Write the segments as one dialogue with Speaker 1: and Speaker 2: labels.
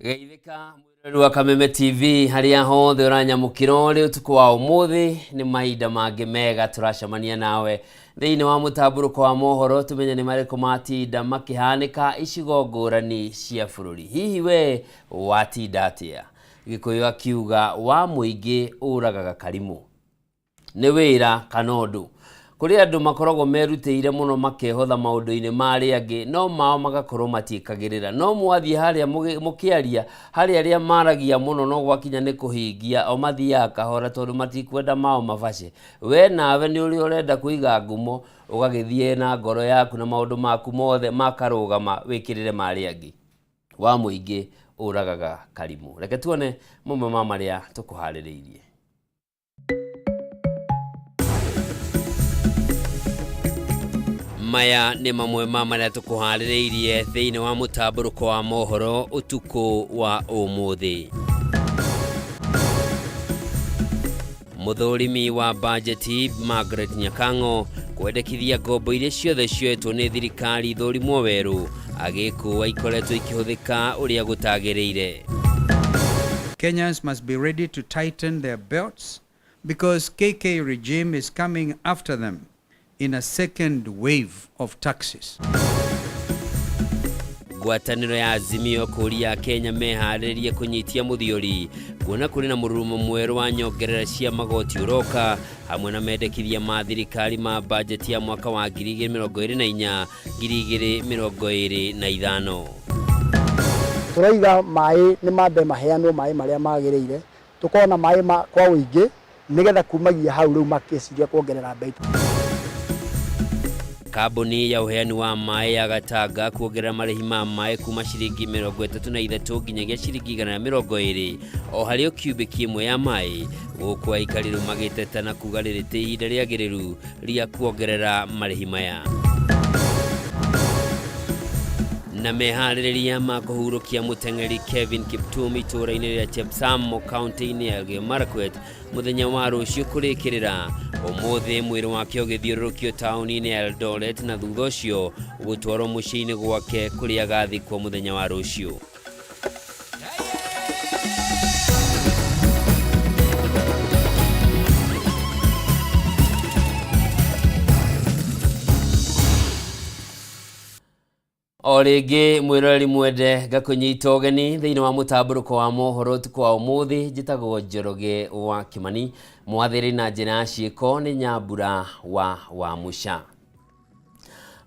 Speaker 1: Geithĩka mwĩroreri wa Kameme TV harĩa hothe ũranyamũkĩra ũrĩ ũtukũ wa ũmũthĩ. Nĩ mahinda mangĩ mega tũracemania nawe thĩinĩ wa mũtambũrũko wa mohoro, tũmenye nĩ marĩkũ matinda makĩhanĩka icigo ngũrani cia bũrũri. Hihi we watinda atĩa? Gĩkũyũ akiuga wa mũingĩ ũragaga karimũ. Nĩ wĩra kana ũndũ? Kũrĩ andũ makoragwo merutĩire mũno makehotha maũndũ-inĩ ma arĩa angĩ, no mao magakorwo matiĩkagĩrĩra. No mwathiĩ harĩa mũkĩaria, harĩ arĩa maragia mũno no gwakinya nĩ kũhingia, o mathiaga kahora tondũ matikwenda mao mabace. We nawe nĩ ũrĩa ũrenda kũiga ngumo, ũgagĩthiĩ na ngoro yaku na maũndũ maku mothe makarũgama wĩkĩrĩre ma arĩa angĩ. Wa mũingĩ ũragaga karimũ. Reke tuone mamwe ma marĩa tũkũharĩrĩirie. Maya nĩ mamwe ma marĩa tũkũharĩrĩirie thĩinĩ wa mũtambũrũko wa mohoro ũtukũ wa ũmũthĩ. Mũthũrimi wa bajeti Margaret Nyakang'o kwendekithia ngombo iria ciothe cioetwo nĩ thirikari ithũrimwo werũ, agĩkũa ikoretwo ikĩhũthĩka ũrĩa gũtagĩrĩire.
Speaker 2: Kenyans must be ready to tighten their belts because KK regime is coming after them in a second wave of taxes.
Speaker 1: Ngwatanĩro ya Azimio kũria Kenya meharĩrĩrie kũnyitia mũthiori kuona kũrĩ na mũrurumo mwerũ wa nyongerera cia magoti ũroka hamwe na mendekithia ma thirikari ma bajeti ya mwaka wa 2024 2025.
Speaker 3: Tũroiga maĩ nĩ mambe maheanwo maĩ marĩa magĩrĩire, tũkorwo na maĩ ma kwa ũingĩ nĩgetha kumagia hau rĩu makĩciria kuongerera mbei.
Speaker 1: Kambuni ya ũheani wa maĩ ya Gatanga kuongerera marĩhi ma maĩ kuma ciringi 33 nginyagia ciringi 120 o harĩ o cubic ĩmwe ya maĩ, gũkũ aikari rĩu magĩteta na kuga rĩrĩ ti ihinda rĩagĩrĩru rĩa kuongerera marĩhi maya. Na meharĩrĩria ma kũhurũkia mũteng'eri Kevin Kiptum itũũra-inĩ rĩa Chepsamo kaunti-inĩ ya Elgeyo Marakwet mũthenya wa rũciũ kũrĩkĩrĩra. Ũmũthĩ mwĩrĩ wake ũgĩthiũrũrũkio taũni-inĩ ya Eldoret na thutha ũcio gũtwarwo mũciĩ-inĩ gwake kũrĩa agathikwo mũthenya wa rũciũ. O rĩngĩ mwĩroreri mwende ngakũnyita ũgeni thĩinĩ wa mũtambũrũko wa mohoro ũtukũ wa ũmũthĩ. Njĩtagwo Njoroge wa Kĩmani, mwathĩrĩ na njĩra ya ciĩko nĩ Nyambura wa Wamuca.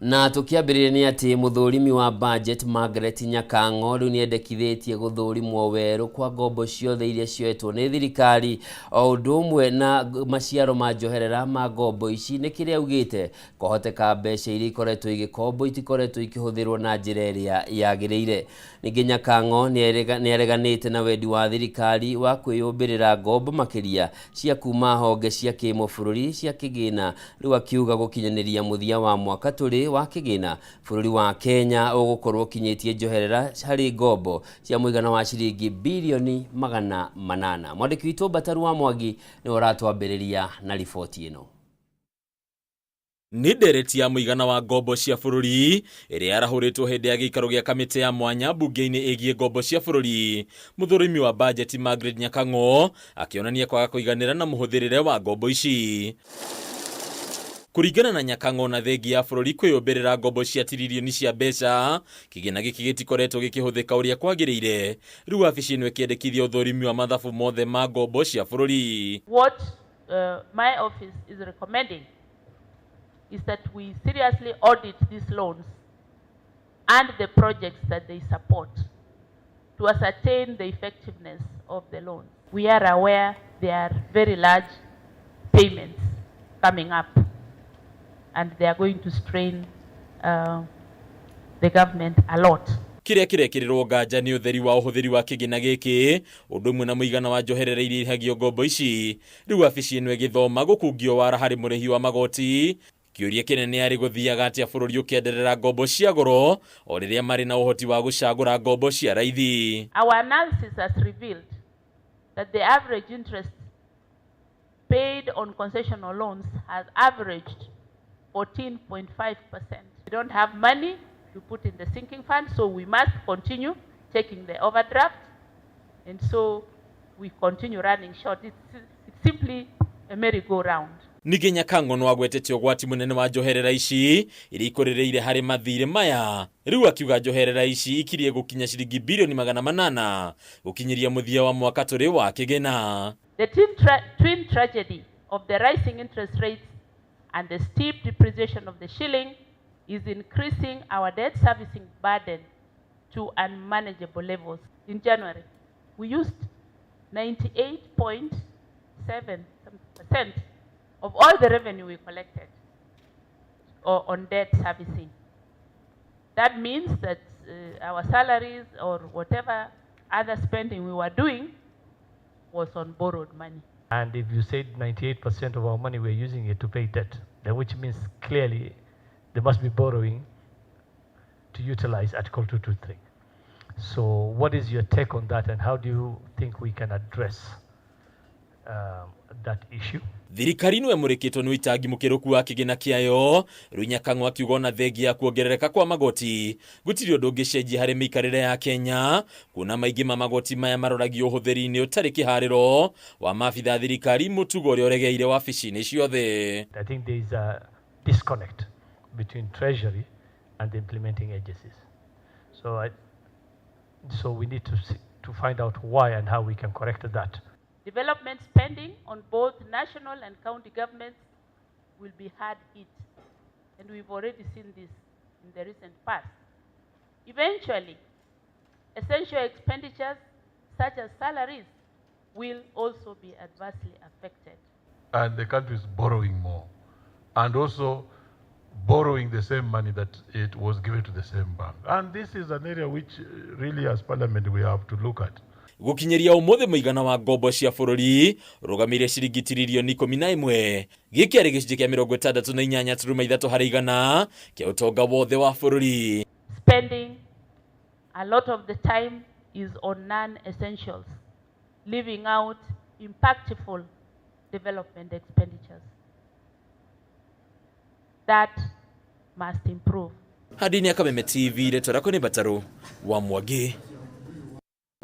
Speaker 1: Na tũkĩambĩrĩria nĩ atĩ mũthũrimi wa budget Margaret Nyakang'o rĩu nĩendekithĩtie gũthũrimwo werũ kwa ngombo ciothe iria cioetwo nĩ thirikari o ũndũ ũmwe na maciaro ma njoherera ma ngombo ici. Nĩ kĩrĩa augĩte kwahoteka mbeca iria ikoretwo igĩkombo itikoretwo ikĩhũthĩrwo na njĩra ĩrĩa yagĩrĩire. Ningĩ Nyakang'o nĩareganĩte na wendi wa thirikari wa kwĩyũmbĩrĩra ngombo makĩria cia kuma honge cia kĩmũbũrũri cia kĩgĩna, rĩu akiuga gũkinyanĩria mũthia wa mwaka tũrĩ wa kĩgĩna bũrũri wa Kenya ũgũkorwo ũkinyĩtie njoherera harĩ ngombo cia mũigana wa ciringi birioni 800. Mwandĩki witũ Mbataru wa Mwangi nĩwe ũratwambĩrĩria na riboti ĩno.
Speaker 4: Nĩ ndereti ya mũigana wa ngombo cia bũrũri ĩrĩa yarahũrĩtwo hĩndĩ ya gĩikaro gĩa kamĩtĩ ya mwanya mbunge-inĩ ĩgiĩ ngombo cia bũrũri. Mũthũrimi wa bajeti Margaret Nyakang'o akĩonania kwaga kũiganĩra na mũhũthĩrĩre wa ngombo ici. Kũringana na Nyakang'o, na thengi ya bũrũri kwĩyũmbĩrĩra ngombo cia tiririoni cia mbeca, kĩgĩna gĩkĩ gĩtikoretwo gĩkĩhũthĩka ũrĩa kwagĩrĩire. Rĩu wabici ĩno ĩkĩendekithia ũthũrimi wa mathabu mothe ma ngombo cia bũrũri.
Speaker 5: What my office is recommending is that we seriously audit these loans and the projects that they support to ascertain the effectiveness of the loans. We are aware there are very large payments coming up and they are going to strain the government a lot.
Speaker 4: Kĩrĩa kĩrekĩrĩrwo nganja nĩ ũtheri wa ũhũthĩri wa kĩgĩna gĩkĩ, ũndũ ũmwe na mũigana wa njoherera iria irĩhagio ngombo ici. Rĩu wabici ĩno ĩgĩthoma gũkungio wara harĩ mũrĩhi wa magoti. Kĩũria kĩnene arĩ gũthiaga atĩa bũrũri ũkĩenderera ngombo cia goro o rĩrĩa marĩ na ũhoti wa gũcagũra ngombo cia raithi.
Speaker 5: Our analysis has revealed that the average interest paid on concessional loans has averaged 14.5%. We don't have money to put in the sinking fund, so we must continue taking the overdraft. And so we continue running short. It's simply a merry-go-round.
Speaker 4: Ningĩ Nyakang'o no agwetete ũgwati mũnene wa njoherera ici iria ikũrĩrĩire harĩ mathirĩ maya. Rĩu akiuga njoherera ici ikirie gũkinya ciringi birioni 800 gũkinyĩria mũthia wa mwaka tũrĩ wa kĩgĩna.
Speaker 5: The twin tragedy of the rising interest rates and the steep depreciation of the shilling is increasing our debt servicing burden to unmanageable levels. In January, we used 98.7% of all the revenue we collected on debt servicing. That means that our salaries or whatever other spending we were doing was on borrowed money.
Speaker 6: And if you said 98% of our money we're using it to pay debt, then which means clearly they must be borrowing to utilize Article 223. So what is your take on that, and how do you think we can address that issue?
Speaker 4: Thirikari no ĩmũrĩkĩtwo nĩ ũitangi mũkĩrũku wa kĩgĩna kĩayo. Rĩu Nyakang'o akiuga ona thengia ya kuongerereka kwa magoti gũtirĩ ũndũ ũngĩcenjia harĩ mĩikarĩre ya Kenya, kuona maingĩ ma magoti maya maroragio ũhũthĩri-inĩ ũtarĩ kĩharĩro wa maabitha thirikari, mũtugo ũrĩa ũregeire wabici-inĩ ciothe.
Speaker 6: I think there is a disconnect between Treasury and the implementing agencies. So we need to find out why and how we can correct that.
Speaker 5: Development spending on both national and county governments will be hard hit, and we've already seen this in the recent past. Eventually, essential expenditures such as salaries will also be adversely affected.
Speaker 7: And the country is borrowing more, and also borrowing the same money that it was given to the same bank. And this is an area which really as Parliament we have to look at.
Speaker 4: Gũkinyĩria ũmũthĩ mũigana wa ngombo cia bũrũri ũrũgamĩire ciringi tiririoni 11, gĩkĩ arĩ gĩcunjĩ kĩa 68.3 harĩ igana kĩa ũtonga wothe wa bũrũri.
Speaker 5: Spending a lot of the time is on non-essentials, leaving out impactful development expenditures. That must improve.
Speaker 4: Handini ya Kameme TV, rĩtwa rĩakwa nĩ Mbatarũ wa Mwangi.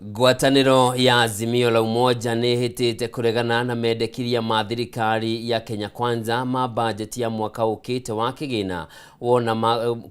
Speaker 1: Ngwatanĩro ya Azimio la Umoja nĩ ĩhĩtĩte kũregana na mendekithia ma thirikari ya Kenya Kwanza ma bajeti ya mwaka ũkĩte wa kĩgĩna, wona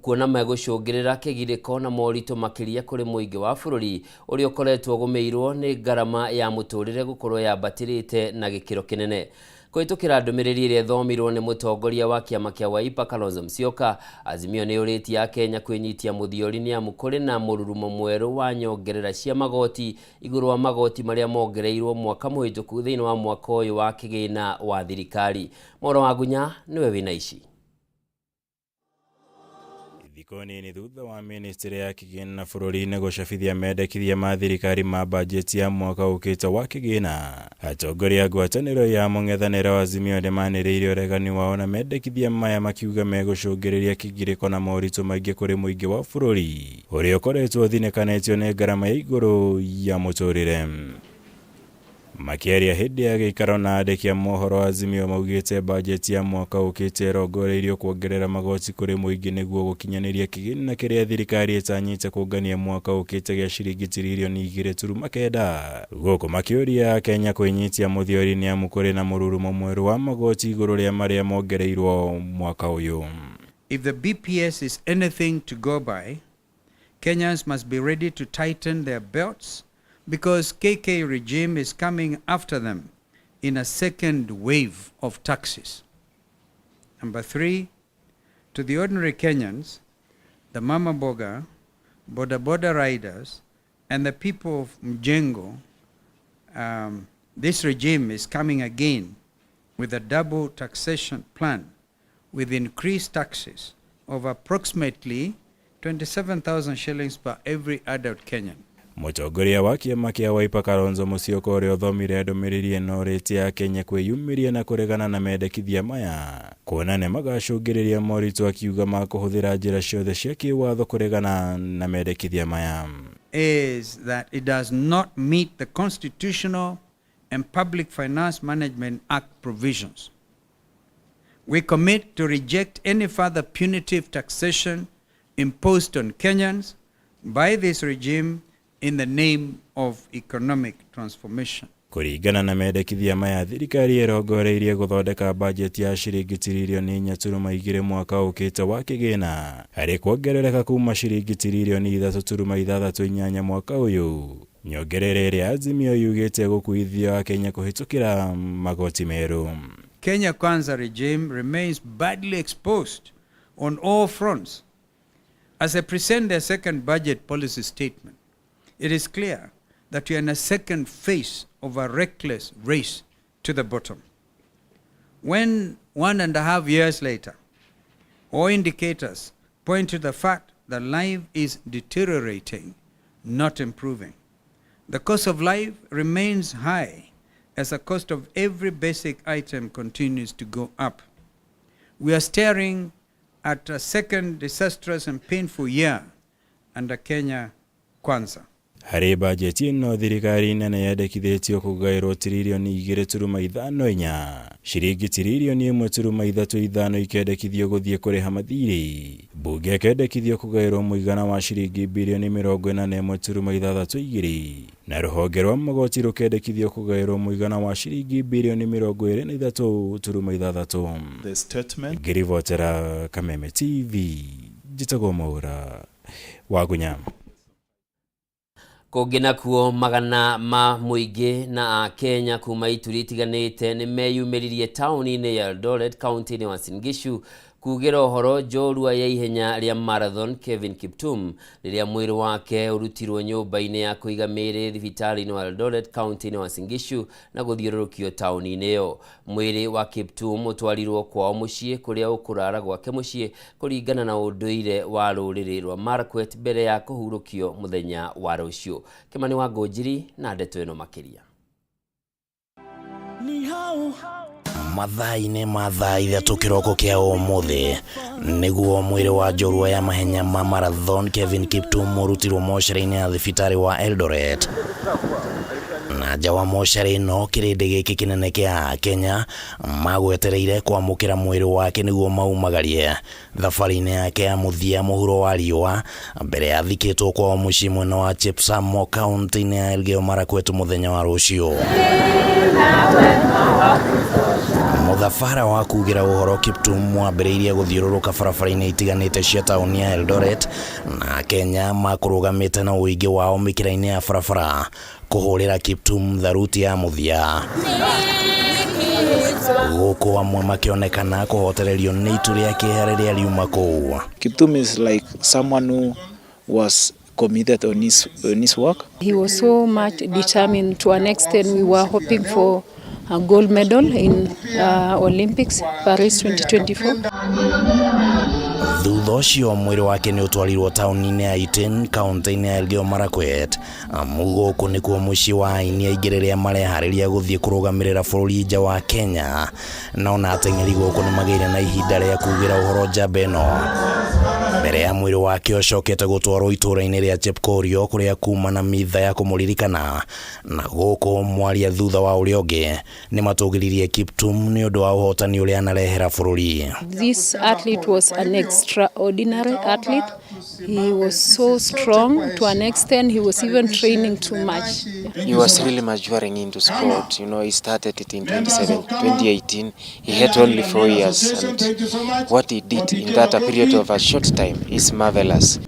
Speaker 1: kuona megũcũngĩrĩra kĩgirĩko na moritũ makĩria kũrĩ mũingĩ wa bũrũri ũrĩa ũkoretwo ũgũmĩirwo nĩ ngarama ya mũtũrĩre gũkorwo yambatĩrĩte na gĩkĩro kĩnene. Kũhĩtũkĩra ndũmĩrĩri ĩrĩa ĩthomirwo nĩ mũtongoria wa kĩama kĩa Wiper Kalonzo Musyoka, Azimio nĩ yũrĩtie Akenya kwĩnyitia mũthiori nĩ amu kũrĩ na mũrurumo mwerũ wa nyongerera cia magoti igũrũ wa magoti marĩa mongereirwo mwaka mũhĩtũku thĩinĩ wa mwaka ũyũ wa kĩgĩna wa thirikari. Moro wa Gunya nĩwe wĩna ici.
Speaker 8: Thikũ nini thutha wa ministry ya kĩgĩna bũrũri-inĩ gũcabithia mendekithia ma thirikari ma bajeti ya mwaka ũkĩte wa kĩgĩna, atongoria a ngwatanĩro ya mũng'ethanĩro wa Azimio nĩmanĩrĩire ũregani wao na mendekithia maya, makiuga megũcũngĩrĩria kĩgirĩko na moritũ maingĩ kũrĩ mũingĩ wa bũrũri ũrĩa ũkoretwo ũthinĩkanĩtio nĩ ngarama ya igũrũ ya mũtũrĩre. Makĩaria hĩndĩ ya gĩikaro na andĩki a mohoro, Azimio maugĩte bajeti ya mwaka ũkĩte ĩrongoreirio kuongerera magoti kũrĩ mũingĩ nĩguo gũkinyanĩria kĩgĩna kĩrĩa thirikari ĩtanyĩte kũngania mwaka ũkĩte gĩa ciringi tiririoni 2.9, gũkũ makĩũria Kenya kwĩnyitia mũthiori nĩ amu kũrĩ na mũrurumo mwerũ wa magoti igũrũ rĩa marĩa mongereirwo mwaka ũyũ.
Speaker 2: If the BPS is anything to go by, Kenyans must be ready to tighten their belts because KK regime is coming after them in a second wave of taxes. Number three, to the ordinary Kenyans, the mama boga, boda boda riders, and the people of Mjengo, this regime is coming again with a double taxation plan with increased taxes of approximately 27,000 shillings per every adult Kenyan.
Speaker 8: Mũtongoria wa kĩama kĩa Wiper Kalonzo Musyoka ũrĩa ũthomire ndũmĩrĩri ĩno orĩtie Akenya kwĩyumĩria na kũregana na mendekithia maya, kuona nĩ magacũngĩrĩria moritũ, akiuga makũhũthĩra njĩra ciothe cia kĩwatho kũregana na mendekithia maya.
Speaker 2: Is that it does not meet the constitutional and Public Finance Management Act provisions. We commit to reject any further punitive taxation imposed on Kenyans by this regime, in the name of economic transformation.
Speaker 8: Kũringana na mendekithia maya, thirikari ĩrongoreirie gũthondeka bajeti ya ciringi tiririoni 4.2 mwaka ũkĩte wa kĩgĩna, harĩ kuongerereka kuma ciringi tiririoni 3.68 mwaka ũyũ. Nyongerera ĩrĩa Azimio yugĩte gũkuithio Akenya kũhĩtũkĩra magoti merũ.
Speaker 2: Kenya Kwanza regime remains badly exposed on all fronts. As they present their second budget policy statement, it is clear that we are in a second phase of a reckless race to the bottom. When 1.5 years later, all indicators point to the fact that life is deteriorating, not improving. The cost of life remains high as the cost of every basic item continues to go up. We are staring at a second disastrous and painful year under Kenya Kwanza.
Speaker 8: Harĩ bajeti ĩno, thirikari nene yendekithĩtio kũgaĩrwo tiririoni 2.54, ciringi tiririoni 1.35 ikendekithio gũthiĩ kũrĩha mathirĩ, mbunge ĩkendekithio kũgaĩrwo mũigana wa ciringi birioni 41.62, na rũhonge rwa magoti rũkendekithio kũgaĩrwo mũigana wa ciringi birioni 23.6.
Speaker 9: The statement.
Speaker 8: Ngĩribotera Kameme TV, njĩtagwo Mwaura Wagunya.
Speaker 1: Kũngĩ nakuo, magana ma mũingĩ na Akenya kuma ituri itiganĩte nĩ meyumĩririe taũni-inĩ ya Eldoret, kaunti-inĩ ya Uasin Gishu, kugĩra ũhoro njorua ya ihenya rĩa marathon Kevin Kiptum rĩrĩa mwĩrĩ wake ũrutirwo nyũmba-inĩ ya kũiga mĩĩrĩ thibitarĩ-inĩ wa Eldoret, kaunti-inĩ ya Uasin Gishu, na gũthiũrũrũkio taũni-inĩ ĩyo. Mwĩrĩ wa Kiptum ũtwarirwo kwao mũciĩ kũrĩa ũkũrara gwake mũciĩ kũringana na ũndũire wa rũrĩrĩ rwa Marakwet mbere ya kũhurũkio mũthenya wa rũciũ. Kĩmani wa Ngũnjiri na ndeto ĩno makĩria.
Speaker 10: Mathaa-inĩ ma thaa 3 kĩroko kĩa ũmũthĩ nĩguo mwĩrĩ wa njorua ya mahenya ma marathon Kevin Kiptum ũrutirwo mocarĩ-inĩ ya thibitarĩ wa Eldoret. Na nja wa mocarĩ ĩno, kĩrĩndĩ gĩkĩ kĩnene kĩa Kenya magwetereire kwamũkĩra mwĩrĩ wake nĩguo maumagarie thabarĩ-inĩ yake ya mũthia mũhuro wa riũa mbere ya thikĩtwo kwao mũciĩ mwena wa Chepsamo, kaunti-inĩ ya Elgeyo Marakwet mũthenya wa rũciũ. Mũthabara wa kugĩra ũhoro Kiptum wambĩrĩirie gũthiũrũrũka barabara-inĩ itiganĩte cia taũni ya Eldoret, na Kenya makũrũgamĩte na ũingĩ wao mĩkĩra-inĩ ya barabara kũhũrĩra Kiptum tharuti ya mũthia, gũkũ amwe makĩonekana kũhotererio nĩ itu rĩa kĩeha rĩrĩa riuma kũu.
Speaker 11: Kiptum is like someone who was committed on his work.
Speaker 12: He was so much determined to an extent we were hoping for a gold medal in Olympics Paris 2024.
Speaker 10: Thutha ũcio mwĩrĩ wake nĩ ũtwarirwo taũni-inĩ ya Iten, kaunti-inĩ ya Elgeyo Marakwet, amu gũkũ nĩkuo mũciĩ wa aini aingĩ rĩrĩa mareharĩria gũthiĩ kũrũgamĩrĩra bũrũri nja wa Kenya. Na ona ateng'eri gũkũ nĩ magĩire na ihinda rĩa kugĩra ũhoro njamba ĩno mbere ya mwĩrĩ wake ũcokete gũtwarwo itũũra-inĩ rĩa Chepkorio kũrĩa kuma na mitha ya kũmũririkana. Na gũkũ mwaria thutha wa ũrĩa ũngĩ nĩ matũgĩririe Kiptum nĩ ũndũ wa ũhotani ũrĩa anarehera bũrũri.
Speaker 12: This athlete was an extraordinary athlete. He was so strong to an extent he was even training too much.
Speaker 13: He was really maturing into sport. He started it in 2018. He had only 4 years, and what he did in that a period of a short time is marvelous.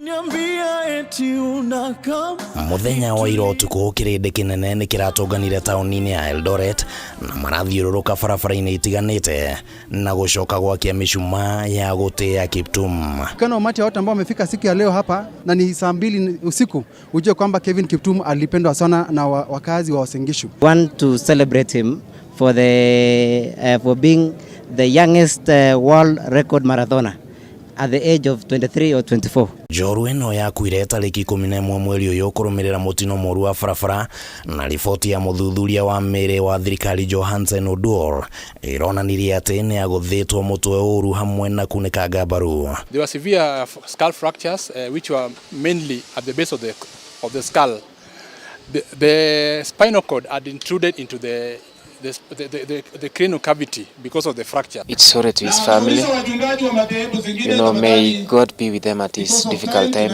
Speaker 10: Mũthenya wa ira ũtukũ, kĩrĩndĩ kĩnene nĩ kĩratũnganire taũni-inĩ ya Eldoret na marathiũrũrũka barabara-inĩ itiganĩte na gũcoka gwakia mĩcumaa ya gũtĩĩa Kiptum.
Speaker 14: Ukiona umati wa watu ambao wamefika siku ya leo hapa na ni saa 2 usiku, ujue kwamba Kevin Kiptum alipendwa sana na wakazi wa Uasin Gishu.
Speaker 15: Want to celebrate him for being the youngest world record marathoner at the age of 23 or 24.
Speaker 10: Njorua ĩno yakuire tarĩki 11 mweri ũyũ kũrũmĩrĩra mũtino mũru wa barabara, na riboti ya mũthuthuria wa mĩĩrĩ wa thirikari Johansen Oduor ĩronanirie atĩ nĩ agũthĩtwo mũtwe ũru hamwe na kunĩkanga mbaru.
Speaker 16: There were severe skull fractures, which were mainly at the base of the skull. The spinal cord had intruded into the cranial cavity because of the fracture.
Speaker 13: It's sorry to his family. May God be with them at this difficult time.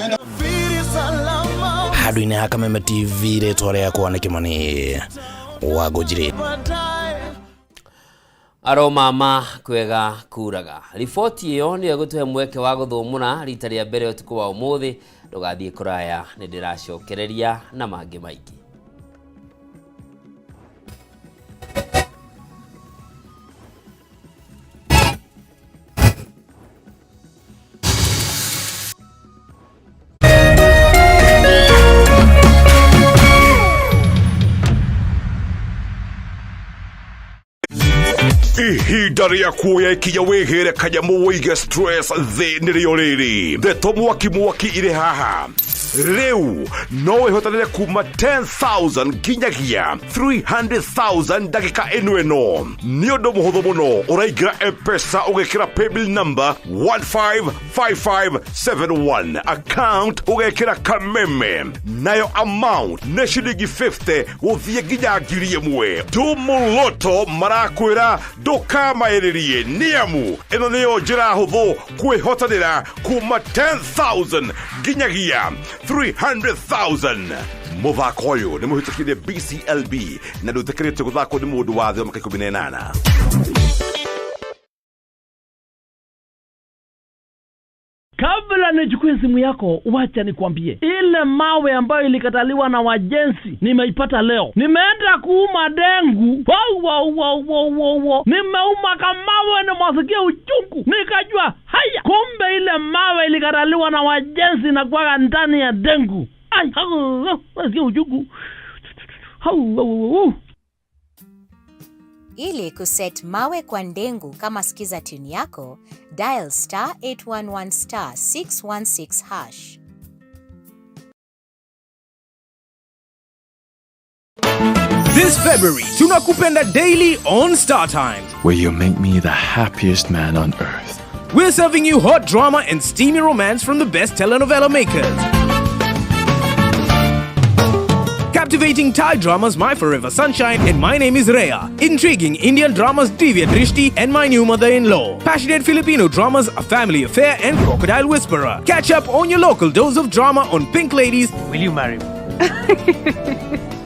Speaker 10: Handũ-inĩ ha Kameme TV, rĩtwa rĩakwa nĩ Kĩmani wa Ngũnjiri.
Speaker 1: Aromama kwega kuraga. Riboti ĩyo nĩyo ĩgũtũhe mweke wa gũthũmũra rita rĩa mbere ũtukũ wa ũmũthĩ. Ndũgathiĩ kũraya, nĩ ndĩracokereria na mangĩ maingĩ.
Speaker 9: Ihinda rĩa kuoya ikinya wĩhĩre kanyamũ wĩige stress thĩ nĩrĩo rĩrĩ. Ndeto mwaki mwaki irĩ haha rĩu, no wĩhotanĩre kuma 10,000 nginyagia 300,000 ndagĩka ĩno ĩno. Nĩ ũndũ mũhũthũ mũno, ũraingĩra M-Pesa ũgekĩra paybill number 155571, account ũgekĩra Kameme, nayo amount nĩ ciringi 50 gũthiĩ nginya 1,000. Ndumuloto marakwĩra ndũkamaĩrĩrie, nĩamu ĩno nĩyo njĩra hũthũ kwĩhotanĩra kuma 10,000 nginyagia 300,000. Mũthako ũyũ nĩ mũhĩtũkire BCLB na ndũtĩkĩrĩtio gũthakwo nĩ mũndũ wa thĩ wa mĩaka 18.
Speaker 17: Kabla nichukue simu yako, wacha nikwambie, ile mawe ambayo ilikataliwa na wajenzi nimeipata leo. Nimeenda kuuma dengu, wow, wow, wow, wow, wow, wow. Nimeuma kamawe, nimwasikia uchungu, nikajua haya, kumbe ile mawe ilikataliwa na wajenzi na kwaga ndani ya dengu. Ai, hau, hau, nasikia uchungu. Hau, hau, hau.
Speaker 18: Ili kuset mawe kwa ndengu kama skiza tune yako, dial star 811 star 616 hash.
Speaker 19: This February, tunakupenda daily on Star Times.
Speaker 20: Where you make me the happiest man on earth.
Speaker 19: We're serving you hot drama and steamy romance from the best telenovela makers. Captivating Thai dramas My Forever Sunshine and My Name is Rhea. Intriguing Indian dramas Divya Drishti and My New Mother-in-Law. Passionate Filipino dramas A Family Affair and Crocodile Whisperer. Catch up on your local dose of drama on Pink Ladies.
Speaker 21: Will you marry me?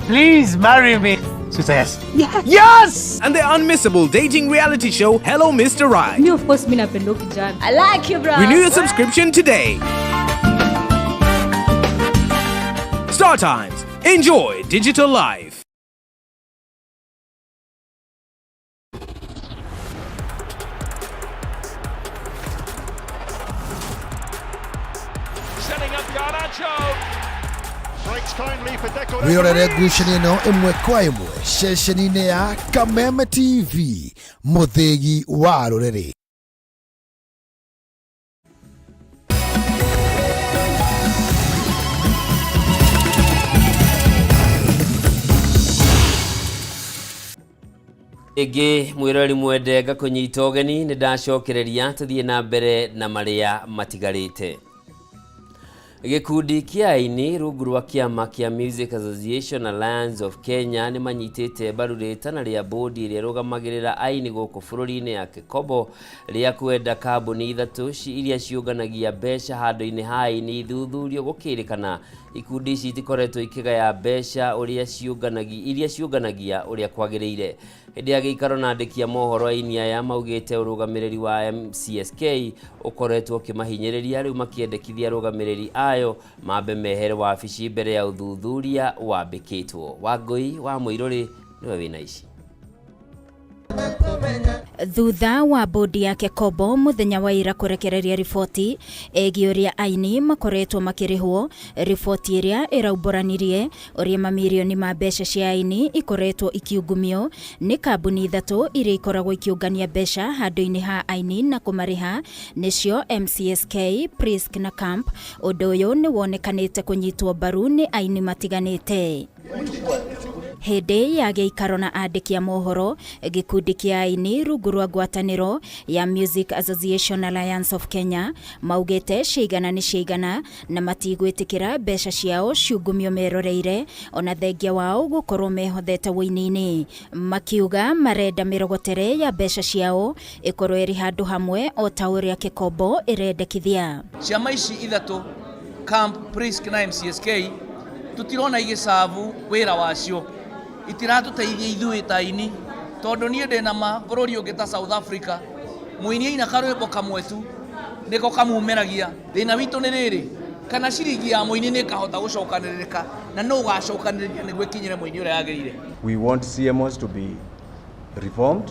Speaker 21: Please marry me. So say yes.
Speaker 19: Yes. Yes! And the unmissable dating reality show Hello Mr. Right.
Speaker 22: Me, of course, mi napenda kijana. I like you, bro.
Speaker 19: Renew your subscription today. Star Times. Enjoy digital life.
Speaker 23: Setting up Garnacho. Breaks kindly for Deco.
Speaker 24: Wĩrorere ngucanio ĩno ĩmwe kwa ĩmwe ceceni-inĩ ya Kameme TV, mũthĩgi wa rũrĩrĩ.
Speaker 1: Ĩngĩ mwĩrori mwende, ngakũnyita ũgeni, nĩ ndacokereria tũthiĩ na mbere na marĩa matigarĩte. Gĩkundi kĩa aini rungu rwa kĩama kĩa Music Association Alliance of Kenya nĩ manyitĩte mbaru rĩtana rĩa bodi ĩrĩa ĩrũgamagĩrĩra aini gũkũ bũrũri-inĩ ya Kĩkobo rĩa kwenda kambuni ithatũ iria ciũnganagia mbeca handũ-inĩ ha aini ithuthurio, gũkĩrĩkana ikundi ici itikoretwo ikĩgaya mbeca ũrĩa ciũnganagia iria ciũnganagia ũrĩa kwagĩrĩire. Hĩndĩ ya gĩikaro na andĩki a mohoro, aini aya maugĩte ũrũgamĩrĩri wa MCSK ũkoretwo ũkĩmahinyĩrĩria, rĩu makĩendekithia arũgamĩrĩri ayo mambe mehere wabici mbere ya ũthuthuria wambĩkĩtwo. Wangũi wa Mũirũrĩ nĩwe wĩna ici.
Speaker 25: Thutha wa bodi ya Kekobo muthenya wa ira kurekereria riboti ĩgiĩ ũrĩa aini makoretwo makĩrĩhwo, riboti ĩrĩa ĩraumbũranirie ũrĩa mamirioni ma mbeca cia aini ikoretwo ikiungumio nĩ kambuni ithatũ iria ikoragwo ikiũngania mbeca handũ-inĩ ha aini na kũmarĩha, nĩcio MCSK, Prisk na Camp. Ũndũ ũyũ nĩ wonekanĩte kũnyitwo mbaru nĩ aini matiganĩte. Hĩndĩ ya gĩikaro na andĩki a mohoro, gĩkundi kĩa aini rungu rwa ngwatanĩro ya Music Association Alliance of Kenya maugĩte ciigana nĩ ciigana na matigwĩtĩkĩra mbeca ciao ciungumio meroreire, ona thengia wao gũkorwo mehothete wũini-inĩ, makiuga marenda mĩrogotere ya mbeca ciao ĩkorwo ĩrĩ handũ hamwe o ta ũrĩa Kĩkombo ĩrendekithia.
Speaker 26: Ciama ici ithatũ, Camp, Prisk na MCSK,
Speaker 3: Tũtirona igĩcabu wĩra wacio, itiratũteithia ithuĩ ta aini, tondũ niĩ ndĩ na ma bũrũri ũngĩ ta South Africa, mũini aina karwĩmbo kamwe tu nĩko kamumĩragia. Thĩna witũ nĩ rĩrĩ, kana ciringi ya mũini nĩ ĩkahota gũcokanĩrĩrĩka, na nũ ũgacokanĩrĩria nĩguo ĩkinyĩre mũini ũrĩa yagĩrĩire.
Speaker 4: We want CMOs to be reformed,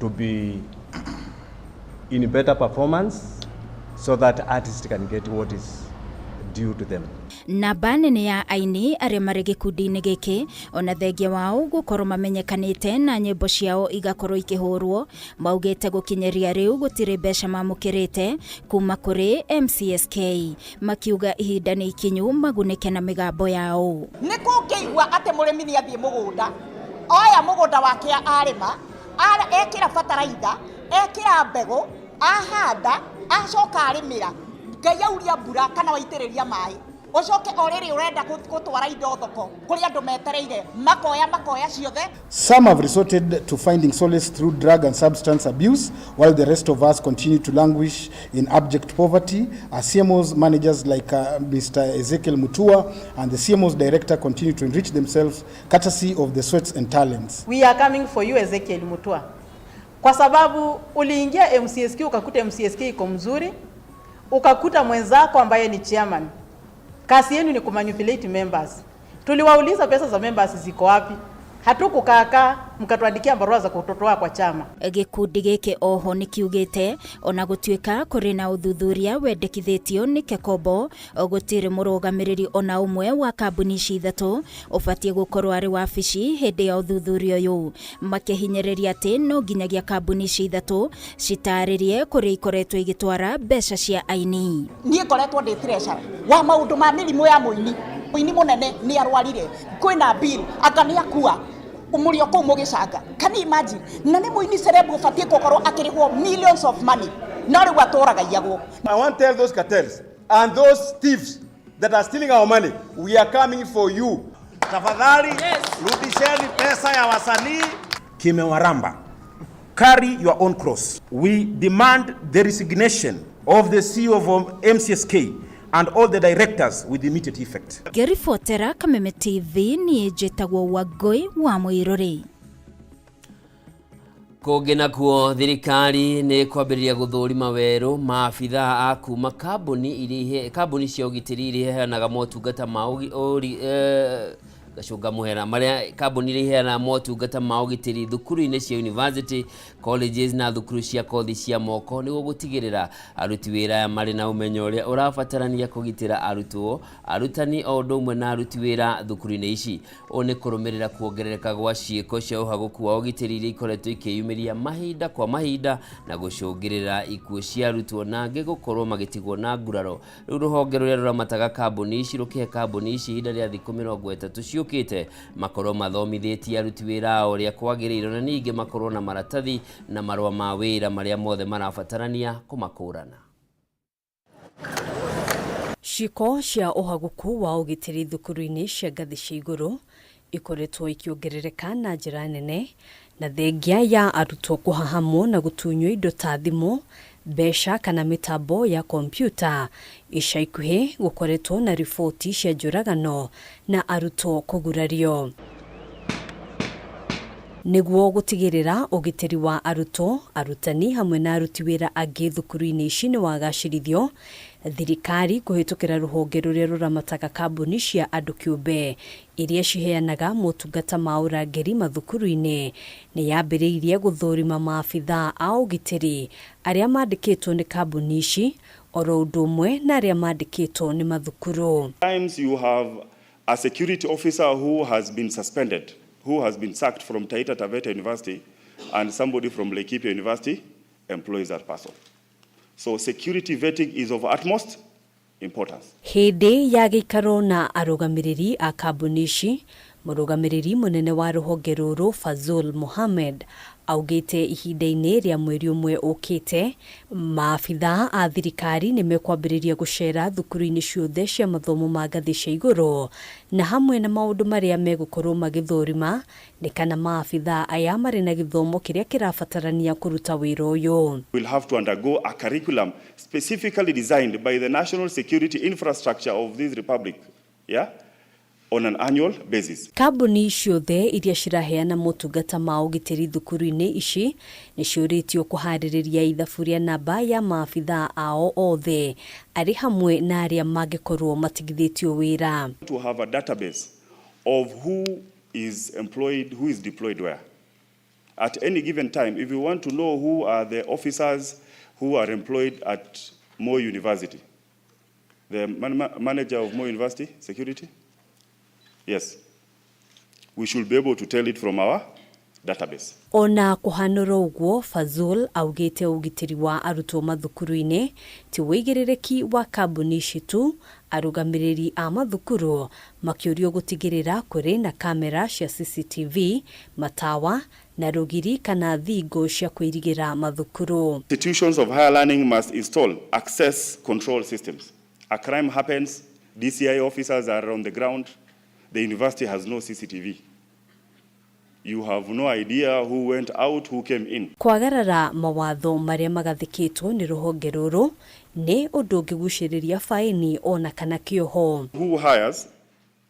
Speaker 4: to be in better performance, so that artists can get what is due to them.
Speaker 25: Namba nene ya aini arĩa marĩ gĩkundi-inĩ gĩkĩ ona thengia wao gũkorwo mamenyekanĩte na nyĩmbo ciao igakorwo ikĩhũrwo, maugĩte gũkinyĩria rĩu gũtirĩ mbeca mamũkĩrĩte kuma kũrĩ MCSK, makiuga ihinda nĩ ikinyu magunĩke na mĩgambo yao.
Speaker 5: Nĩ kũngĩigua atĩ mũrĩmi nĩ athiĩ mũgũnda, oya mũgũnda wake arĩma, ekĩra bataraitha, ekĩra mbegũ, ahanda, acoka arĩmĩra, Ngai auria mbura kana waitĩrĩria maĩ, ũcoke o rĩrĩ ũrenda gũtwara indo thoko kũrĩ andũ metereire, makoya makoya ciothe.
Speaker 6: Some have resorted to finding solace through drug and substance abuse, while the rest of us continue to languish in abject poverty. As CMOs managers like Mr. Ezekiel Mutua and the CMOs director continue to enrich themselves courtesy of the sweats and talents.
Speaker 7: We are coming for you, Ezekiel Mutua, kwa sababu uliingia MCSK ukakuta MCSK iko mzuri, ukakuta mwenzako ambaye ni chairman. Kazi yenu ni kumanipulate members. Tuliwauliza pesa za members ziko wapi? Hatukukaakaa mkatuandikia barua za kututoa kwa chama.
Speaker 25: Gĩkundi gĩkĩ oho nĩ kiugĩte ona gũtuĩka kũrĩ na ũthuthuria wendekithĩtio nĩ Kekobo, gũtirĩ mũrũgamĩrĩri ona ũmwe wa kambuni ici ithatũ ũbatiĩ gũkorwo arĩ wabici hĩndĩ ya ũthuthuria ũyũ, makĩhinyĩrĩria atĩ no nginyagia kambuni ici ithatũ citarĩrie kũrĩa ikoretwo igĩtwara mbeca cia aini.
Speaker 5: Niĩ ngoretwo ndĩ treasurer wa maũndũ ma mĩrimũ ya mũini. Mũini mũnene nĩ arwarire, kwĩna bill, anga nĩ akua, mũrĩ o kũu mũgĩcanga. Can you imagine? Na nĩ mũini celeb ũbatiĩ gũkorwo akĩrĩhwo millions of money, no rĩu atũragaiyagwo.
Speaker 26: I want to tell those cartels and those thieves that are stealing our money, we are coming for you.
Speaker 27: Tafadhali, rudisheni pesa ya wasanii.
Speaker 28: Kimewaramba, carry your own cross. We demand the resignation of the CEO of MCSK and all the directors with immediate effect.
Speaker 25: Ngĩribotera Kameme TV niĩ njĩtagwo Wangũi wa Mũirũrĩ.
Speaker 1: Kũngĩ nakuo, thirikari nĩ kwambĩrĩria gũthũrima werũ maabithaa a kuma kambuni cia ũgitĩri iria iheanaga motungata ma gacũnga mũhera, marĩa kambuni iria iheanaga motungata ma ũgitĩri thukuru-inĩ cia university, colleges na thukuru cia kothi cia moko, nĩguo gũtigĩrĩra aruti wĩra aya marĩ na ũmenyo ũrĩa ũrabatarania kũgitĩra arutwo, arutani o ũndũ ũmwe na aruti wĩra thukuru-inĩ ici. Ũũ nĩ kũrũmĩrĩra kuongerereka gwa ciĩko cia ũhagũku wa ũgitĩri iria ikoretwo ikĩyumĩria mahinda kwa mahinda na gũcũngĩrĩra ikuũ cia arutwo na angĩ gũkorwo magĩtigwo na nguraro. Rĩu rũhonge rũrĩa rũramataga kambuni ici rũkĩhe kambuni ici ihinda rĩa thikũ 30 ciũkĩte makorwo mathomithĩtie aruti wĩra ao ũrĩa kwagĩrĩire, na ningĩ makorwo na maratathi na marũa ma wĩra marĩa mothe marabatarania kũmakũrana.
Speaker 29: Ciĩko cia ũhagũku wa ũgitĩri thukuru-inĩ cia ngathĩ cia igũrũ ikoretwo ikĩongerereka na njĩra nene, na thengia ya arutwo kũhahamwo na gũtunywo indo ta thimũ, mbeca kana mĩtambo ya kompiuta. Ica ikuhĩ gũkoretwo na riboti cia njũragano na arutwo kũgurario. Nĩguo gũtigĩrĩra ũgitĩri wa arutwo, arutani hamwe na aruti wĩra angĩ thukuru-inĩ ici nĩ wagacĩrithio, thirikari kũhĩtũkĩra rũhonge rũrĩa rũramataga kambuni cia andũ kĩũmbe iria ciheanaga motungata ma ũrangĩri mathukuru-inĩ nĩ yambĩrĩirie gũthũrima maabithaa a ũgitĩri arĩa mandĩkĩtwo nĩ kambuni ici oro ũndũ ũmwe na arĩa mandĩkĩtwo nĩ mathukuru.
Speaker 30: Times you have a security officer who has been suspended, who has been sacked from Taita Taveta University, and somebody from Laikipia University employs that person. So security vetting is of utmost importance.
Speaker 29: Hĩndĩ ya gĩikaro na arũgamĩrĩri a kambuni ici, mũrũgamĩrĩri mũnene wa rũhonge rũrũ Fazul Mohammed augĩte ihinda-inĩ rĩa mweri ũmwe ũkĩte, maabithaa a thirikari nĩ mekwambĩrĩria gũcera thukuru-inĩ ciothe cia mathomo ma ngathĩ cia igũrũ, na hamwe na maũndũ marĩa megũkorwo magĩthũrima nĩ kana maabithaa aya marĩ na gĩthomo kĩrĩa kĩrabatarania kũruta wĩra ũyũ.
Speaker 30: We'll have to undergo a curriculum specifically designed by the national security infrastructure of this republic. yeah, on an annual basis.
Speaker 29: Kambuni ciothe iria ciraheana motungata ma ũgitĩri thukuru-inĩ ici nĩ ciũrĩtio kũharĩrĩria ithabu rĩa namba ya maabithaa ao othe arĩ hamwe na arĩa mangĩkorwo matigithĩtio wĩra.
Speaker 30: To have a database of who is employed, who is deployed where. At any given time, if you want to know who are the officers who are employed at Moi University, the manager of Moi University, security? Yes. We should be able to tell it from our database.
Speaker 29: Ona kũhanũra ũguo, Fazul augĩte ũgitĩri wa arutwo mathukuru-inĩ ti wĩigĩrĩrĩki wa kambuni ici tu. Arũgamĩrĩri a mathukuru makĩũrio gũtigĩrĩra kũrĩ na kamera cia CCTV, matawa na rũgiri kana thingo cia kũirigĩra mathukuru.
Speaker 30: Institutions of higher learning must install access control systems. A crime happens, DCI officers are on the ground, the university has no CCTV. You have no idea who went out, who came in.
Speaker 29: Kwagarara mawatho marĩa magathĩkĩtwo nĩ rũhonge rũrũ nĩ ũndũ ũngĩgucĩrĩria faini ona kana kĩoho.
Speaker 30: Who hires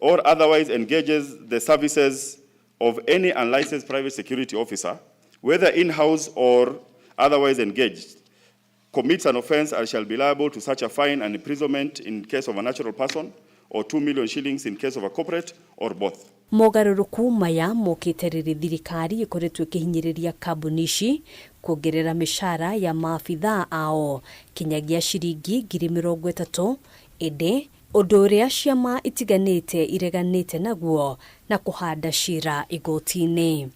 Speaker 30: or otherwise engages the services of any unlicensed private security officer, whether in-house or otherwise engaged, commits an offense and shall be liable to such a fine and imprisonment in case of a natural person, or 2 million shillings in case of a corporate, or both.
Speaker 29: Mogarũrũku maya mokĩte rĩrĩ thirikari ĩkoretwo ĩkĩhinyĩrĩria kambuni ici kuongerera mĩcara ya maabithaa ao kinyagia ciringi 30,000, ĩndĩ ũndũ ũrĩa ciama itiganĩte ireganĩte naguo na kũhanda cira igoti-inĩ.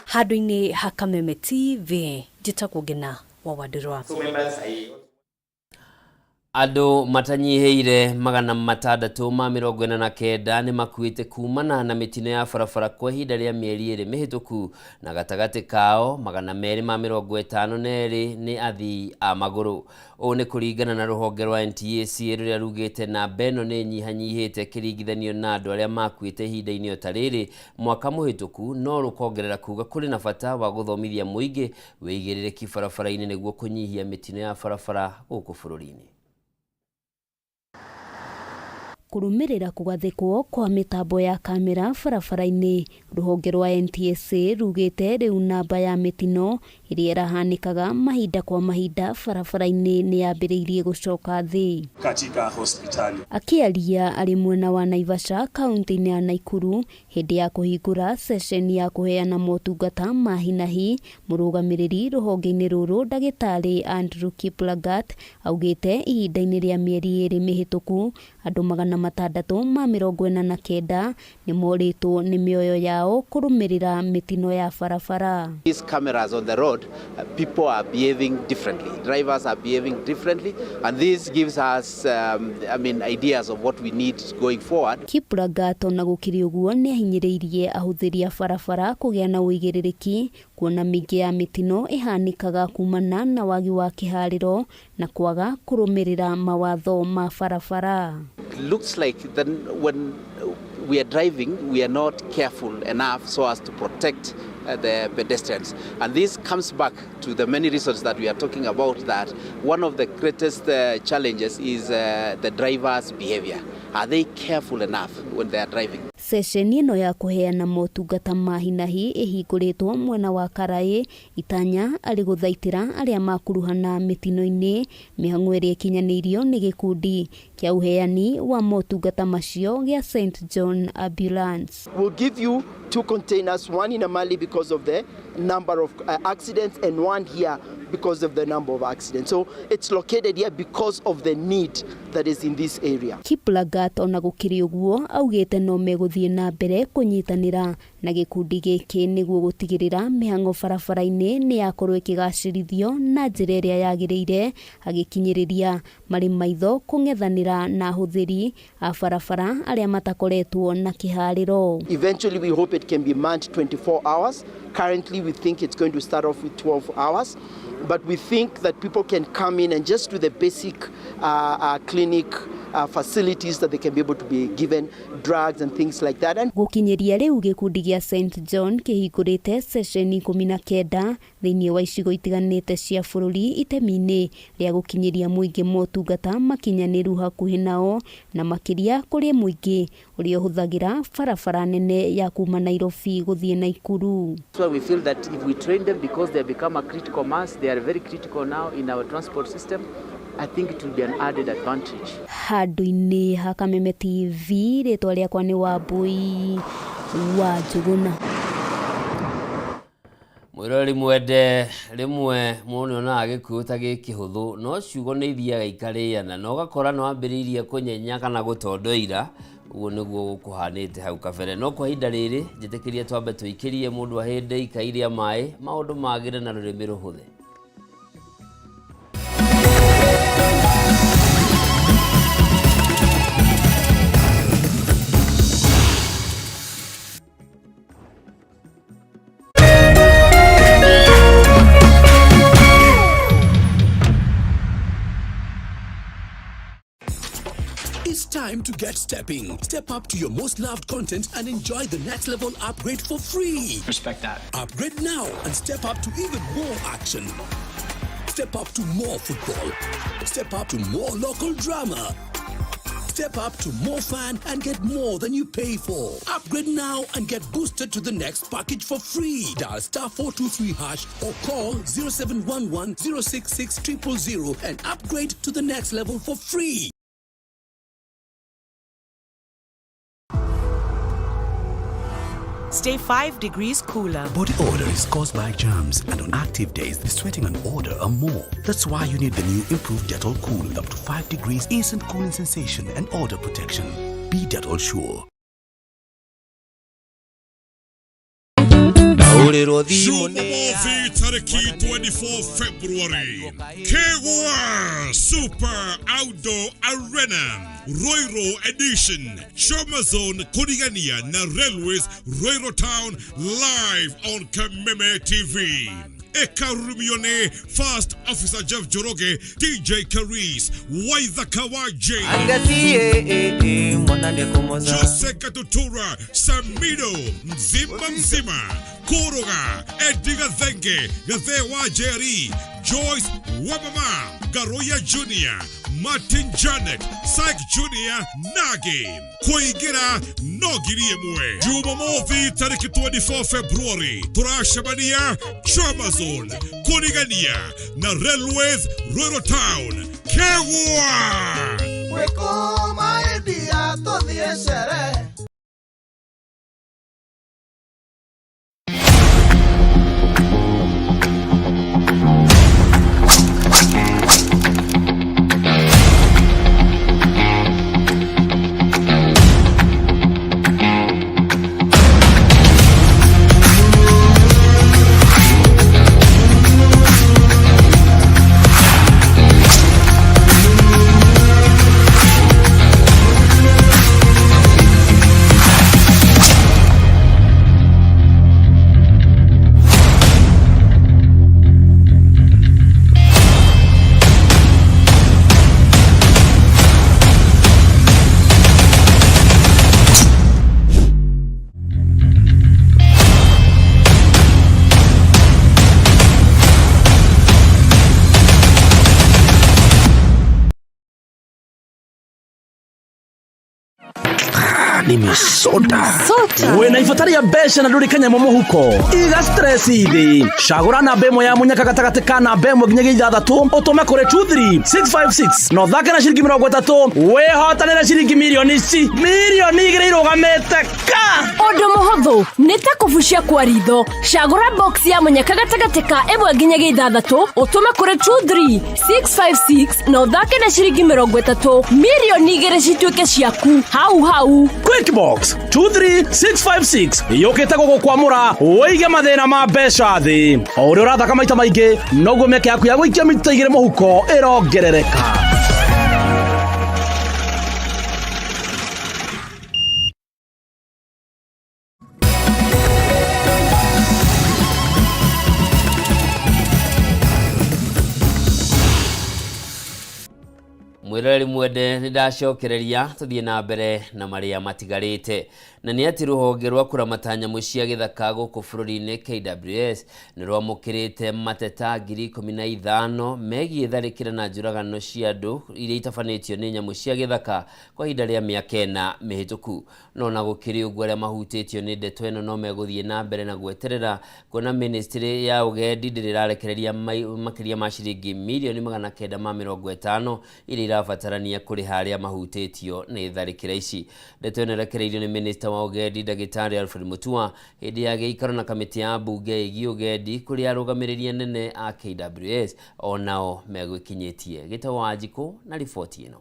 Speaker 29: Handũ-inĩ ha Kameme TV, njĩtagwo Ngina wa Wandirwa.
Speaker 1: Andũ matanyihĩire 649 nĩ makuĩte kumana na mĩtino ya barabara kwa ihinda rĩa mĩeri 2 mĩhĩtũku, na gatagatĩ kao 252 nĩ athii a magũrũ. Ũũ nĩ kũringana na rũhonge rwa NTSA rũrĩa rugĩte namba ĩno nĩ ĩnyihanyihĩte ĩkĩringithanio na andũ arĩa makuĩte ihinda-inĩ o ta rĩrĩ mwaka mũhĩtũku, no rũkongerera kuga kũrĩ na bata wa gũthomithia mũingĩ wĩigĩrĩrĩki barabara-inĩ nĩguo kũnyihia mĩtino ya barabara gũkũ bũrũri-inĩ.
Speaker 2: Kũrũmĩrĩra kũgathĩkwo kwa mĩtambo ya kamera barabara-inĩ, rũhonge rwa NTSA rugĩte rĩu namba ya mĩtino ĩrĩa ĩrahanĩkaga mahinda kwa mahinda barabara-inĩ nĩ yambĩrĩirie gũcoka thĩ.
Speaker 8: Katika hospitali.
Speaker 2: Akĩaria arĩ mwena wa Naivasha kaunti-inĩ ya Naikuru hĩndĩ ya kũhingũra ceceni ya kũheana motungata ma hi na hi, mũrũgamĩrĩri rũhonge-inĩ rũrũ ndagĩtarĩ Andrew Kiplagat augĩte ihinda-inĩ rĩa mĩeri 2 mĩhĩtũku andũ 649 nĩ morĩtwo nĩ mĩoyo yao kũrũmĩrĩra mĩtino ya barabara.
Speaker 9: These cameras on the road, people are behaving differently. Drivers are behaving differently, and this gives us ideas of what we need going forward.
Speaker 2: Kiplagat ona gũkĩrĩ ũguo nĩ ahinyĩrĩirie ahũthĩri a barabara kũgĩa na ũigĩrĩrĩki kuona mĩingĩ ya mĩtino ĩhanĩkaga kumana na wagi wa kĩharĩro na kwaga kũrũmĩrĩra mawatho ma barabara.
Speaker 9: It looks like then when we are driving, we are not careful enough so as to protect the pedestrians. And this comes back to the many reasons that we are talking about, that one of the greatest challenges is the driver's behavior. Are they careful enough when they are driving?
Speaker 2: Ceceni ĩno ya kũheana motungata ma hi na hi ĩhingũrĩtwo mwena wa Karaĩ itanya arĩ gũthaitĩra arĩa makuruhana mĩtino-inĩ, mĩhang'o ĩrĩa ĩkinyanĩirio nĩ gĩkundi kĩa ũheani wa motungata macio gĩa St John Ambulance.
Speaker 10: We'll give you 2 containers, one in Amali because of the number of accidents and one here because of the number of accidents. So it's located here because of the need that is in this area.
Speaker 2: Kiplagat ona gũkĩrĩ ũguo augĩte no megũthiĩ na mbere kũnyitanĩra na gĩkundi gĩkĩ nĩguo gũtigĩrĩra mĩhang'o barabara-inĩ nĩ yakorwo ĩkĩgacĩrithio na njĩra ĩrĩa yagĩrĩire, agĩkinyĩrĩria marĩ maitho kũng'ethanĩra na ahũthĩri a barabara arĩa matakoretwo na kĩharĩro.
Speaker 10: Eventually we hope it can be manned 24 hours. Currently we think it's going to start off with 12 hours. But we think that people can come in and just do the basic clinic facilities that they can be able to be given drugs and things like that. And
Speaker 2: Gũkinyĩria rĩu gĩkundi gĩa St John kĩhingũrĩte ceceni 19 thĩinĩ wa icigo itiganĩte cia bũrũri itemi-inĩ rĩa gũkinyĩria mũingĩ motungata makinyanĩru hakuhĩ nao na makĩria kũrĩ mũingĩ ũrĩa ũhũthagĩra barabara nene ya kuma Nairobi gũthiĩ Naikuru.
Speaker 9: That's why we feel that if we train them, because they have become a critical mass, they are very critical now in our transport system, I think it will be an added advantage.
Speaker 2: Handũ-inĩ ha Kameme TV, rĩtwa rĩakwa nĩ Wambui wa Njũgũna.
Speaker 1: Mwĩroreri mwende, rĩmwe mũndũ nĩonaga gĩkuũ ta gĩ kĩhũthũ, no ciugo nĩ ithiaga ikarĩana na ũgakora nĩ wambĩrĩirie kũnyenya kana gũtondoira. Ũguo nĩguo gũkũhanĩte hau kabere, no kwa ihinda rĩrĩ njĩtĩkĩrie twambe tũikĩrie mũndũ ahĩndĩ ikairia maĩ, maũndũ magĩre na rũrĩmĩ rũhũthe.
Speaker 8: It's time to get stepping. Step up to your most loved content and enjoy the next level upgrade for free.
Speaker 21: Respect that.
Speaker 8: Upgrade now and step up to even more action. Step up to more football. Step up to more local drama. Step up to more fun and get more than you pay for. Upgrade now and get boosted to the next package for free. Dial star 423 hash or call 0711 066 000 and upgrade to the next level for free.
Speaker 11: Stay 5 degrees cooler.
Speaker 8: Body odor is caused by germs, and on active days, the sweating and odor are more. That's why you need the new improved Dettol Cool with up to 5 degrees instant cooling sensation and odor protection. Be Dettol sure.
Speaker 12: Jumamothi tariki 24 February, Kegwa Super Outdoor Arena Roiro Edition, Chomazone Kurigania na Railways Roiro Town live on Kameme TV. Ekarumione, First Officer Jeff Njoroge, DJ Karis, Waitha Kawaje, Jose Katutura, Samido, Mzima Mzima, Koroga, Eddie Gathenge, Gathewa Jerry, Joyce Wamama, Garoya Jr., Martin Janet, Syke Jr., Nagi, Kuingira, no ngiri ĩmwe. Jumamothi tarĩki 24 February tũracemania Chomazone kũrigania na Railways Ruiru Town Kegwa.
Speaker 13: Wĩkũma India tũthiĩ sherehe.
Speaker 14: Nimesota.
Speaker 22: Sota.
Speaker 14: Wĩna ibata rĩa mbeca na ndũrĩ kanyamũ mũhuko, iga stress thĩ. Cagũra namba ĩmwe ya mũnyaka gatagatĩ ka namba ĩmwe nginyagia ithathatũ, ũtũme kũrĩ 23656 na ũthake na ciringi mĩrongo ĩtatũ, wĩhotanĩre ciringi mirioni ici mirioni igĩrĩ irũgamĩte ka.
Speaker 22: Ũndũ mũhũthũ nĩ ta kũbucia kwa ritho. Cagũra box ya mũnyaka gatagatĩ ka ĩmwe nginyagia ithathatũ, ũtũme kũrĩ 23656 na ũthake na ciringi mĩrongo ĩtatũ, mirioni igĩrĩ cituĩke ciaku hau hau.
Speaker 14: Quick Box 23656 yũkĩte gũgũkwamũra ũige mathĩna ma mbeca thĩ. O ũrĩa ũrathaka maita maingĩ, noguo mĩeke yaku ya gũikia mita igĩrĩ mũhuko ĩrongerereka.
Speaker 1: Mwĩroreri mwende, nĩ ndacokereria tũthiĩ na mbere na marĩa matigarĩte, na nĩ atĩ rũhonge rwa kũramata nyamũ cia gĩthaka gũkũ bũrũri-inĩ KWS nĩ rwamũkĩrĩte mateta 15,000 megiĩ tharĩkĩra na njũragano cia andũ iria itabanĩtio nĩ nyamũ cia gĩthaka kwa ihinda rĩa mĩaka 4 mĩhĩtũku. No na gũkĩrĩ ũguo, arĩa mahutĩtio nĩ ndeto ĩno no megũthiĩ na mbere na gweterera kuona ministry ya ũgendi ndĩrĩ ĩrarekereria makĩria ma ciringi mirioni 950 iria irabatarania kũrĩha arĩa mahutĩtio nĩ tharĩkĩra ici. Ndeto ĩno ĩrekereirio nĩ minista wa ũgendi Ndagĩtarĩ Alfred Mutua hĩndĩ ya gĩikaro na kamĩtĩ ya mbunge ĩgiĩ ũgendi, kũrĩa arũgamĩrĩri anene a KWS onao megwĩkinyĩtie. Gĩtagwo Wanjikũ na riboti ĩno.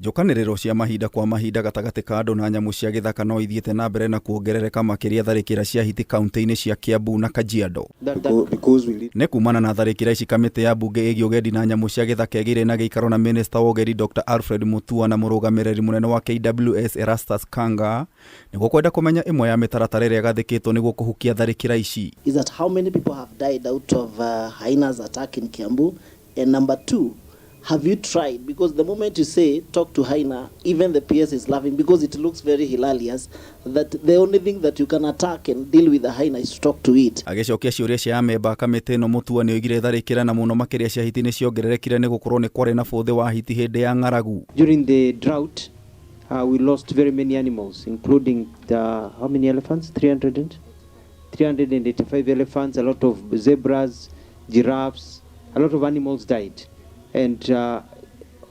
Speaker 3: Njũkanĩrĩro cia mahinda kwa mahinda gatagatĩ ka andũ na nyamũ cia gĩthaka no ithiĩte na mbere na kuongerereka, makĩria tharĩkĩra cia hiti kaunti-inĩ cia Kiambu na Kajiado. Nĩ kumana na tharĩkĩra ici, kamĩtĩ ya mbunge ĩgiĩ ũgendi na nyamũ cia gĩthaka ĩgĩire na gĩikaro na minista wa ũgendi Dr Alfred Mutua na mũrũgamĩrĩri mũnene wa KWS Erastus Kanga nĩguo kwenda kũmenya ĩmwe ya mĩtaratara ĩrĩa ĩgathĩkĩtwo nĩguo kũhukia tharĩkĩra ici.
Speaker 11: Is that how many people have died out of hyenas attack in Kiambu? And number two, have you tried? Because the moment you say talk to hyena, even the PS is laughing because it looks very hilarious that the only thing that you can attack and deal with the hyena is to talk to it.
Speaker 3: Agĩcokia ciũria cia amemba a kamĩtĩ ĩno, Mutua nĩ oigire tharĩkĩra na mũno makĩria cia hiti nĩ ciongererekire nĩ gũkorwo nĩ kwarĩ na bũthĩ wa hiti hĩndĩ ya ng'aragu.
Speaker 15: During the drought, we lost very many animals, including the, how many elephants? 300 and, 385 elephants, a lot of zebras, giraffes, a lot of animals died. And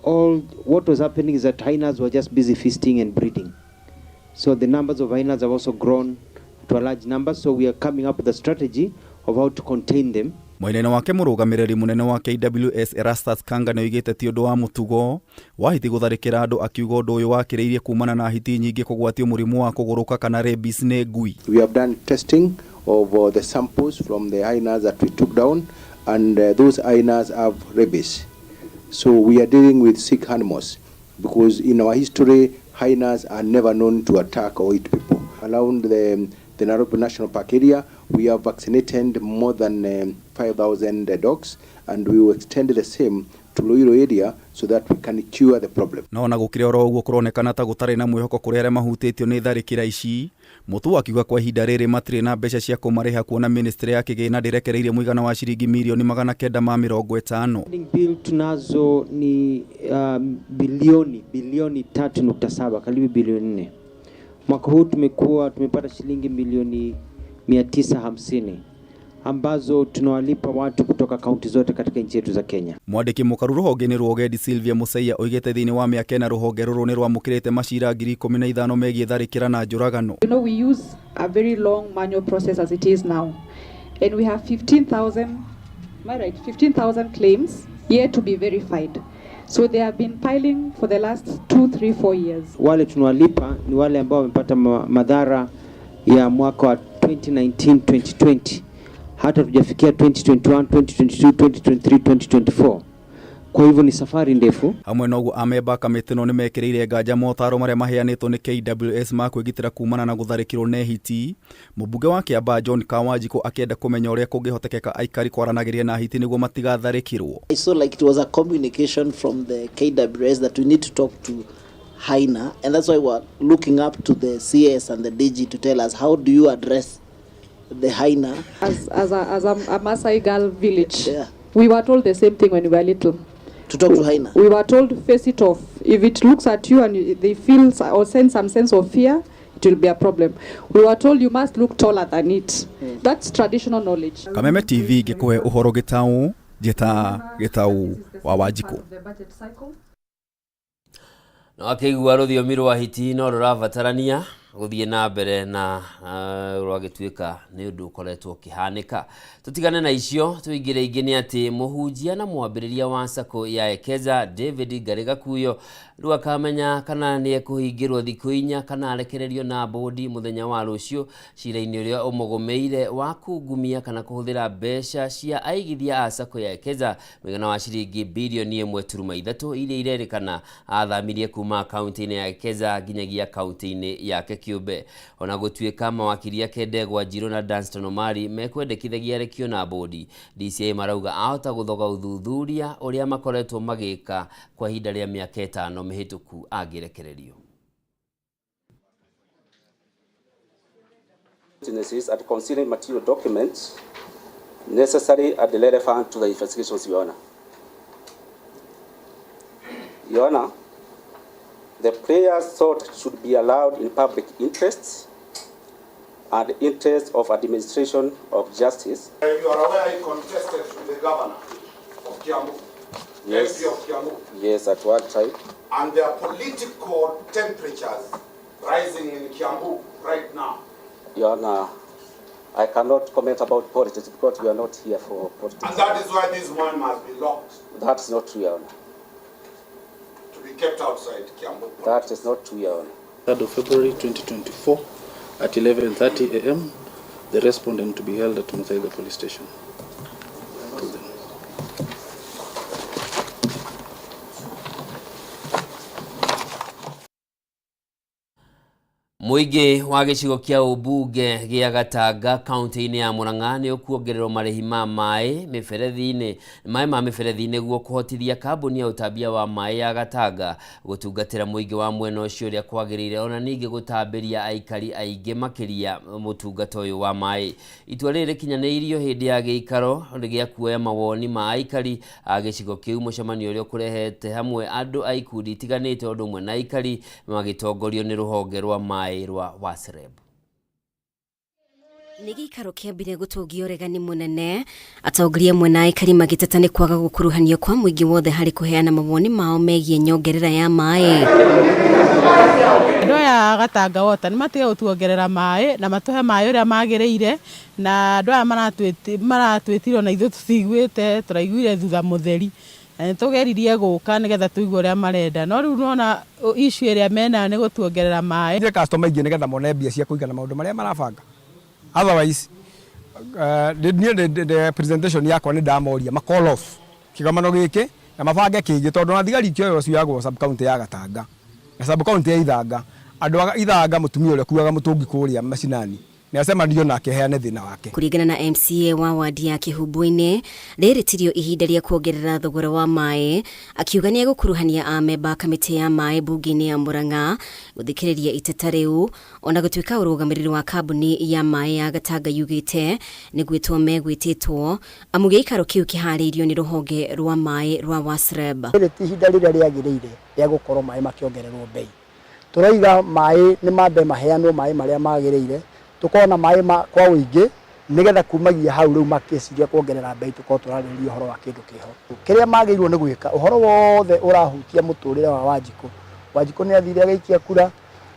Speaker 15: all what was happening is that hyenas were just busy feasting and breeding. So the numbers of hyenas have also grown to a large number. So we are coming up with a strategy of how to contain them.
Speaker 3: Mwena-inĩ wake, mũrũgamĩrĩri mũnene wa KWS Erastus Kanga nĩ oigĩte ti ũndũ wa mũtugo wa hiti gũtharĩkĩra andũ, akiuga ũndũ ũyũ wakĩrĩirie kumana na hiti nyingĩ kũgwatio mũrimũ wa kũgũrũka kana rabies nĩ ngui.
Speaker 16: We have done testing of the samples from the hyenas that we took down, and those hyenas have rabies. So we are dealing with sick animals because in our history, hyenas are never known to attack or eat people. Around the Nairobi National Park area, we have vaccinated more than 5,000 dogs, and we will extend the same to Ruiru area so that we can cure the problem.
Speaker 3: No ona gũkĩrĩ oro ũguo, kũronekana ta gũtarĩ na mwĩhoko kũrĩ arĩa mahutĩtio nĩ tharĩkĩra ici. Mutua akiuga kwa ihinda rĩrĩ matirĩ na mbeca cia kũmarĩha kuona ministry ya kĩgĩna ndĩrekereirie mũigana wa ciringi mirioni 950.
Speaker 15: Bill tunazo ni bilioni 3.7, karibu bilioni 4. Mwaka huu tumekuwa tumepata shilingi milioni 950 ambazo tunawalipa watu kutoka kaunti zote katika nchi yetu za Kenya.
Speaker 3: Mwandĩki mũkaru rũhonge-inĩ rwa ũgendi Sylvia Museia oigĩte thĩinĩ wa mĩaka 4 rũhonge rũrũ nĩ rwamũkĩrĩte macira 15,000 megiĩ tharĩkĩra na njũragano.
Speaker 17: We use a very long manual process as it is now. And we have 15,000, am I right? 15,000 claims yet to be verified. So they have been piling for the last 2, 3, 4 years.
Speaker 15: Wale tunawalipa ni wale ambao wamepata madhara ya mwaka wa 2019 2020, hata tujafikia 2021 2022 2023 2024. Kwa hivyo ni safari ndefu.
Speaker 3: Hamwe na ũguo, amemba a kamĩtĩ ĩno nĩ mekĩrĩire nganja motaro marĩa maheanĩtwo nĩ KWS ma kwĩgitĩra kumana na gũtharĩkĩrwo nĩ hiti, mũmbunge wa Kĩambaa John Kawanjikũ akĩenda kũmenya ũrĩa kũngĩhotekeka aikari kwaranagĩria na hiti nĩguo matigatharĩkĩrwo.
Speaker 11: I saw like it was a communication from the KWS that we need to talk to hyena, and that's why we're looking up to the CS and the DG to tell us how do you address the hyena.
Speaker 17: As a Maasai girl village, we were told the same thing when we were little.
Speaker 11: To talk to hyena.
Speaker 17: We were told face it off. If it looks at you and they feel or sense some sense of fear, it will be a problem. We were told you must look taller than it. That's traditional knowledge.
Speaker 3: Kameme TV ngĩkũhe ũhoro gĩtaũ njĩta Gĩtaũ wa Wanjikũ.
Speaker 1: No akĩigua rũthiomi rwa hiti no rũrabatarania gũthiĩ na mbere na rwagĩtuĩka nĩ ũndũ ũkoretwo ũkĩhanĩka. Tũtigane na icio, tũingĩre ingĩ. Nĩ atĩ mũhunjia na mwambĩrĩria wa sacco ya Ekeza David Ngarĩ Gakuyo rĩu akamenya kana nĩ ekũhingĩrwo thikũ 4 kana arekererio na bũndi mũthenya wa rũciũ cira-inĩ ũrĩa ũmũgũmĩire wa kungumia kana kũhũthĩra mbeca cia aigithia a sacco ya Ekeza mũigana wa ciringi bilioni 1.3 iria irerĩkana athamirie kuma akaunti-inĩ ya Ekeza nginyagia akaunti-inĩ yake. kĩũmbe. Ona gũtuĩka mawakiri ake Ndegwa Njirũ na Danstan Omari mekwendekithagia arekio na bũndi, DCI marauga ahota gũthoga ũthuthuria ũrĩa makoretwo magĩka kwa ihinda rĩa mĩaka ĩtano mĩhĩtũku angĩrekererio.
Speaker 4: Witnesses and concealing material documents necessary and relevant to the investigations, Your Honor. Your Honor, the prayers sought should be allowed in public interest and interest of administration of justice.
Speaker 5: You are aware I contested with the governor of Kiambu,
Speaker 4: Yes.
Speaker 5: MP of Kiambu,
Speaker 4: Yes, at one time.
Speaker 5: and there are political temperatures rising in Kiambu right now.
Speaker 4: Your Honor, I cannot comment about politics because we are not here for politics.
Speaker 5: And that is why this man must be locked
Speaker 4: That is not true, Your Honor.
Speaker 5: to be kept outside Kiambu.
Speaker 4: That is not true, Your Honor.
Speaker 6: 3rd of February 2024 at 11:30 a.m. The respondent to be held at Muthaiga Police Station. Till then.
Speaker 1: Mũingĩ wa gĩcigo kĩa ũmbunge gĩa Gatanga kaunti-inĩ ya Murang'a nĩ ũkuongererwo marĩhi ma maĩ mĩberethi-inĩ maĩ ma mĩberethi nĩguo kũhotithia kambuni ya ũtambia wa maĩ ya Gatanga gũtungatĩra mũingĩ wa mwena ũcio ũrĩa kwagĩrĩire ona ningĩ gũtambĩria aikari aingĩ makĩria mũtungata ũyũ wa maĩ. Itua rĩrĩ rĩkinyanĩirio hĩndĩ ya gĩikaro gĩa kuoya mawoni ma aikari a gĩcigo kĩu mũcemanio ũrĩa ũkũrehete hamwe andũ a ikundi itiganĩte ũndũ ũmwe na aikari magĩtongorio nĩ rũhonge rwa maĩ rwa WASREB.
Speaker 7: Nĩ gĩikaro kĩambire gũtũngio ũregani mũnene atongoria amwe na aikari magĩteta nĩ kwaga gũkuruhanio kwa mũingĩ wothe harĩ kũheana mawoni mao megiĩ nyongerera ya maĩ.
Speaker 18: Andũ aya a Gatanga Water nĩ matige gũtuongerera maĩ na matũhe maĩ ũrĩa magĩrĩire na andũ aya maratwĩtire ona ithuĩ tũtiguĩte tũraiguire thutha mũtheri na nĩ tũgeririe gũka nĩgetha tũigue ũrĩa marenda no rĩu nona issue ĩrĩa menayo nĩ gũtuongerera maĩ.
Speaker 19: Nĩ customer aingĩ nĩgetha mone mbia cia kũigana maũndũ marĩa marabanga. Otherwise, niĩ presentation yakwa nĩ ndamoria ma call off kĩgomano gĩkĩ na mabange kĩngĩ tondũ ona thigari ikĩoywo cioyagwo sub county ya Gatanga na sub county ya Ithanga. Andũ a Ithanga mũtumia ũrĩa ũkuaga mũtũngi kũrĩa macinani nĩ acemanio nake heane thĩna wake.
Speaker 7: Kũringana na MCA wa wadi ya Kĩhumbũ-inĩ, rĩrĩ tirio ihinda rĩa kuongerera thogora wa maĩ, akiuga nĩ egũkuruhania amemba a kamĩtĩ ya maĩ mbunge-inĩ ya Murang'a gũthikĩrĩria iteta rĩu, ona gũtuĩka ũrũgamĩrĩri wa kambuni ya maĩ ya Gatanga yugĩte nĩ gwĩtwo megwĩtĩtwo amu gĩikaro kĩu kĩharĩirio nĩ rũhonge rwa maĩ rwa WASREB.
Speaker 20: Rĩrĩ ti ihinda rĩrĩa rĩagĩrĩire rĩa gũkorwo maĩ makĩongererwo bei. Tũroiga maĩ nĩ mambe maheanwo maĩ marĩa magĩrĩire, tũkorwo na maĩ ma kwa ũingĩ nĩgetha kumagia hau rĩu makĩciria kuongerera bei tũkorwo tũrarĩrĩria ũhoro wa kĩndũ kĩho. Kĩrĩa magĩrĩirwo nĩ gwĩka, ũhoro wothe ũrahutia mũtũrĩre wa Wanjikũ. Wanjikũ nĩ athire agĩikia kura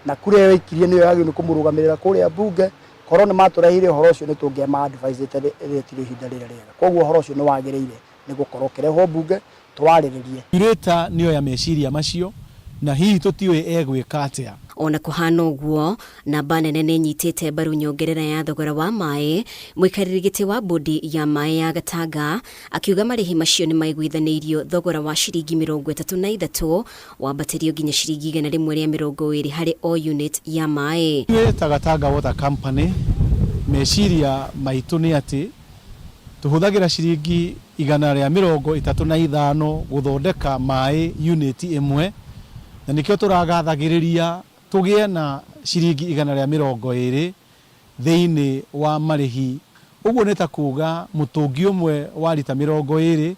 Speaker 20: na kura ĩyo aikirie nĩyo yagĩrĩirwo nĩ kũmũrũgamĩrĩra kũrĩa mbunge. Korwo nĩ matũreheire ũhoro ũcio nĩ tũngĩama advise rĩrĩ tirĩ ihinda rĩrĩa rĩega. Koguo ũhoro ũcio nĩ wagĩrĩire nĩ gũkorwo ũkĩrehwo mbunge twarĩrĩrie.
Speaker 23: Curator nĩoya meciria macio na hihi tũtiũĩ egwĩka atĩa.
Speaker 7: Ona kũhana ũguo, namba nene nĩ ĩnyitĩte mbaru nyongerera ya thogora wa maĩ, mũikarĩri gĩtĩ wa bodi ya maĩ ya Gatanga akiuga marĩhi macio nĩ maiguithanĩirio thogora wa ciringi 33 wambatĩrio nginya ciringi 120 harĩ o unit ya maĩ.
Speaker 23: Ithuĩ ta Gatanga Water Company meciria maitũ nĩ atĩ tũhũthagĩra ciringi 135 gũthondeka maĩ unit ĩmwe na nĩkĩo tũragathagĩrĩria tũgĩe na ciringi 120 thĩinĩ wa marĩhi. Ũguo nĩ ta kuga mũtũngi ũmwe wa rita 20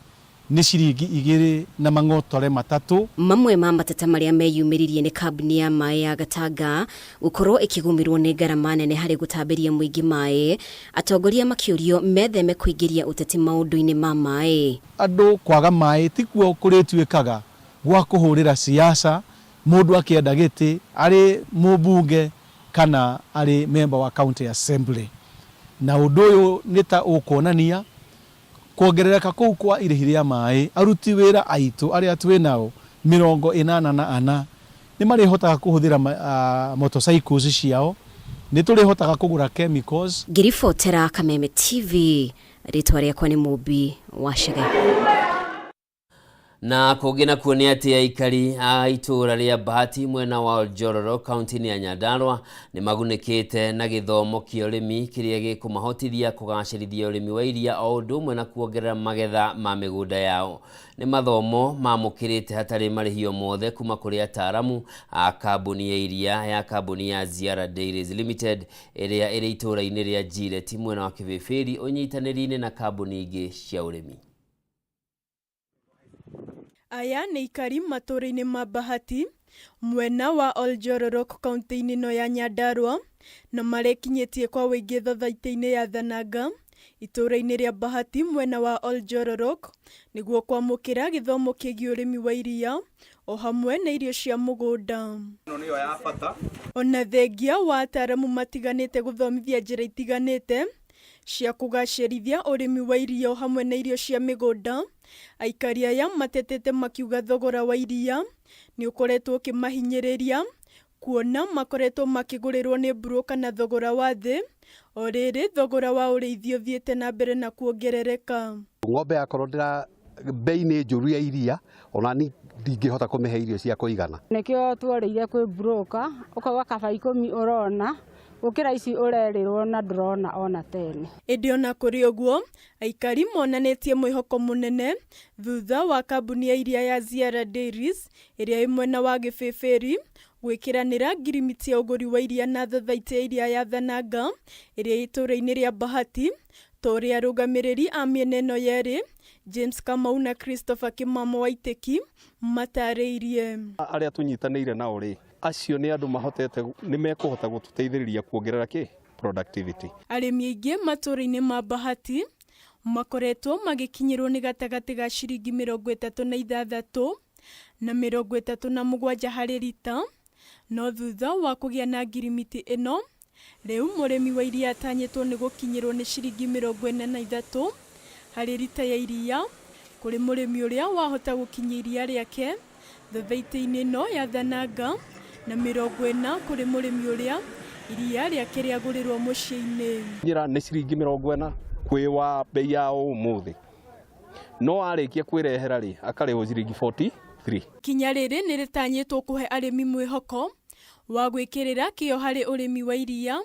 Speaker 23: nĩ ciringi igĩrĩ na mang'otore matatũ.
Speaker 7: Mamwe ma mateta marĩa meyumĩririe nĩ kambuni ya maĩ ya Gatanga gũkorwo ĩkĩgũmĩrwo nĩ ngarama nene harĩ gũtambĩria mũingĩ maĩ, atongoria makĩũrio metheme kũingĩria ũteti maũndũ-inĩ ma maĩ.
Speaker 23: Andũ kwaga maĩ tikuo kũrĩtuĩkaga gwa kũhũrĩra siasa mũndũ akĩenda gĩtĩ arĩ mũmbunge kana arĩ member wa county assembly. Na ũndũ ũyũ nĩ ta ũkuonania kuongerereka kũu kwa irĩhi rĩa maĩ, aruti wĩra aitũ arĩa twĩ nao 84 nĩ marĩhotaga kũhũthĩra motorcycles ciao, nĩ tũrĩhotaga kũgũra chemicals.
Speaker 7: Ngĩribotera Kameme TV, rĩtwa rĩakwa nĩ Mũmbi wa Chege.
Speaker 1: Na kũngĩ nakuo nĩ atĩ aikari a itũũra rĩa Bahati mwena wa Oljororo kaunti-inĩ ya Nyandarua nĩ magunĩkĩte na gĩthomo kĩa ũrĩmi kĩrĩa gĩkũmahotithia kũgacĩrithia ũrĩmi wa iria o ũndũ ũmwe na kuongerera magetha ma mĩgũnda yao. Nĩ mathomo mamũkĩrĩte hatarĩ marĩhi o mothe kuma kũrĩ ataaramu a kambuni ya iria ya kambuni ya Ziara Dairies Limited ĩrĩa ĩrĩ itũũra-inĩ rĩa Jireti mwena wa Kĩbĩbĩri ũnyitanĩri-inĩ na kambuni ingĩ cia ũrĩmi.
Speaker 2: Aya nĩ aikari matũũra-inĩ ma Bahati mwena wa Oljororok kaunti-inĩ ĩno ya Nyandarua na marekinyĩtie kwa ũingĩ thathaitĩ-inĩ ya Thananga itũũra-inĩ rĩa Bahati mwena wa Oljororok nĩguo kwamũkĩra gĩthomo kĩgiĩ ũrĩmi wa iria o hamwe na irio cia mũgũnda.
Speaker 9: Ĩno nĩyo ya bata.
Speaker 2: Ona thengia wa ataaramu matiganĩte gũthomithia njĩra itiganĩte cia kũgacĩrithia ũrĩmi wa iria o hamwe na irio cia mĩgũnda, aikari aya matetete makiuga thogora wa iria nĩ ũkoretwo ũkĩmahinyĩrĩria kuona makoretwo makĩgũrĩrwo nĩ broker na thogora wa thĩ, o rĩrĩ thogora wa ũrĩithia ũthiĩte na mbere na kuongerereka.
Speaker 10: Ng'ombe yakorwo ndĩra bei nĩ njũru ya iria ona ni ndingĩhota kũmĩhe irio cia kũigana.
Speaker 24: Nĩkĩo tuorĩire kwĩ broker, ũkauga kaba ikũmi ũrona gũkĩra ici ũrerĩrwo na ndũrona ona tene.
Speaker 2: Ĩndĩ ona kũrĩ ũguo, aikari monanĩtie mwĩhoko mũnene thutha wa kambuni ya iria ya Ziara Dairies ĩrĩa ĩ mwena wa Gĩbĩbĩri gwĩkĩranĩra ngirimiti ya ũgũri wa iria na thathaitĩ ya iria ya Thananga ĩrĩa ĩ itũũra-inĩ rĩa Bahati ta ũrĩa arũgamĩrĩri a mĩena ĩno yerĩ James Kamau na Christopher Kimamo Waitĩki matarĩirie.
Speaker 9: Arĩa tũnyitanĩire nao rĩ, acio nĩ andũ mahotete, nĩ mekũhota gũtũteithĩrĩria kuongerera kĩ productivity.
Speaker 2: Arĩmi aingĩ matũũra-inĩ ma Bahati makoretwo magĩkinyĩrwo nĩ gatagatĩ ga ciringi 36 na 37 harĩ rita, no thutha wa kũgĩa na ngirimiti ĩno, rĩu mũrĩmi wa iria atanyĩtwo nĩ gũkinyĩrwo nĩ ciringi 43 harĩ rita ya iria kũrĩ mũrĩmi ũrĩa wahota gũkinyia iria rĩake thathaitĩ-inĩ ĩno ya Thananga na 40 kũrĩ mũrĩmi ũrĩa iria rĩake rĩagũrĩrwo mũciĩ-inĩ.
Speaker 9: Njĩra nĩ ciringi 40 kwĩ wa bei ya ũmũthĩ, no arĩkia kwĩrehera rĩ akarĩhwo ciringi 43.
Speaker 2: Ikinya rĩrĩ nĩ rĩtanyĩtwo kũhe arĩmi mwĩhoko wa gwĩkĩrĩra kĩyo harĩ ũrĩmi wa iria,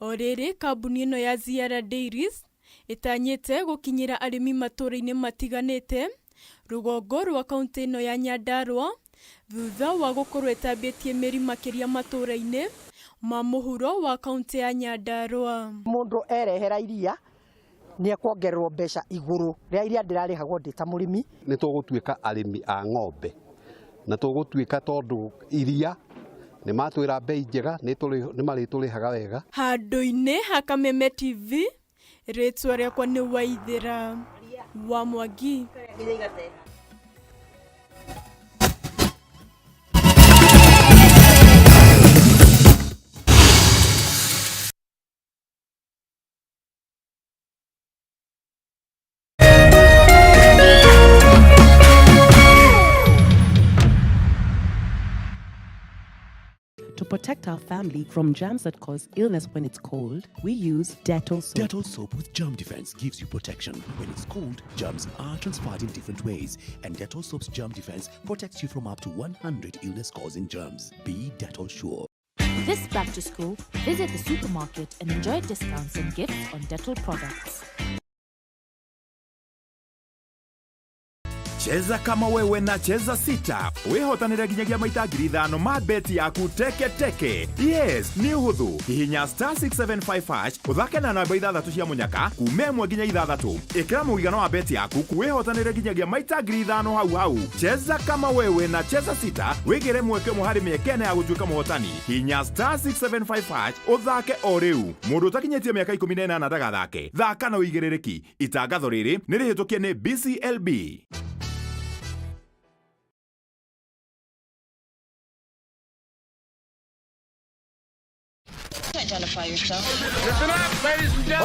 Speaker 2: o rĩrĩ kambuni ĩno ya Ziara Dairies ĩtanyĩte gũkinyĩra arĩmi matũũra-inĩ matiganĩte rũgongo rwa kaunti ĩno ya Nyandarua thutha wa gũkorwo ĩtambĩtie mĩri makĩria matũũra-inĩ ma mũhuro wa kaunti ya Nyandarua.
Speaker 25: Mũndũ erehera iria nĩ ekuongererwo mbeca igũrũ rĩa iria ndĩrarĩhagwo ndĩ ta mũrĩmi.
Speaker 10: Nĩ tũgũtuĩka arĩmi a ng'ombe na tũgũtuĩka tondũ iria nĩ matwĩra bei njega, nĩ marĩtũrĩhaga wega.
Speaker 2: Handũ-inĩ ha Kameme TV, rĩtwa rĩakwa nĩ Waithĩra wa Mwangi.
Speaker 26: To protect our family from germs that cause illness when it's cold, we use Dettol soap.
Speaker 8: Dettol soap with germ defense gives you protection. When it's cold, germs are transferred in different ways, and Dettol soap's germ defense protects you from up to 100 illness-causing germs. Be Dettol sure.
Speaker 27: This back to school, visit the supermarket and enjoy discounts and gifts on Dettol products.
Speaker 12: Cheza kama wewe na Cheza Sita wihotanire nginyagia maita 5,000 ma beti yaku teke teke. Yes, nĩ ũhũthũ. Hihinya star 675 hash ũthake na namba ithathatũ cia mũnyaka kuma 1 nginya 6. Ĩkĩra mũigana wa beti yaku wihotanire nginyagia maita 5,000 hau hau. Cheza kama wewe na Cheza Sita wĩgĩre mweke ũmwe harĩ mĩeke ĩna ya gũtuĩka mũhotani. Hihinya star 675 hash ũthake o rĩu. Mũndũ ũtakinyĩtie mĩaka 18 ndagathake. Thaka na ũigĩrĩrĩki. Itangatho rĩrĩ nĩ rĩhĩtũkie nĩ BCLB.
Speaker 11: identify yourself?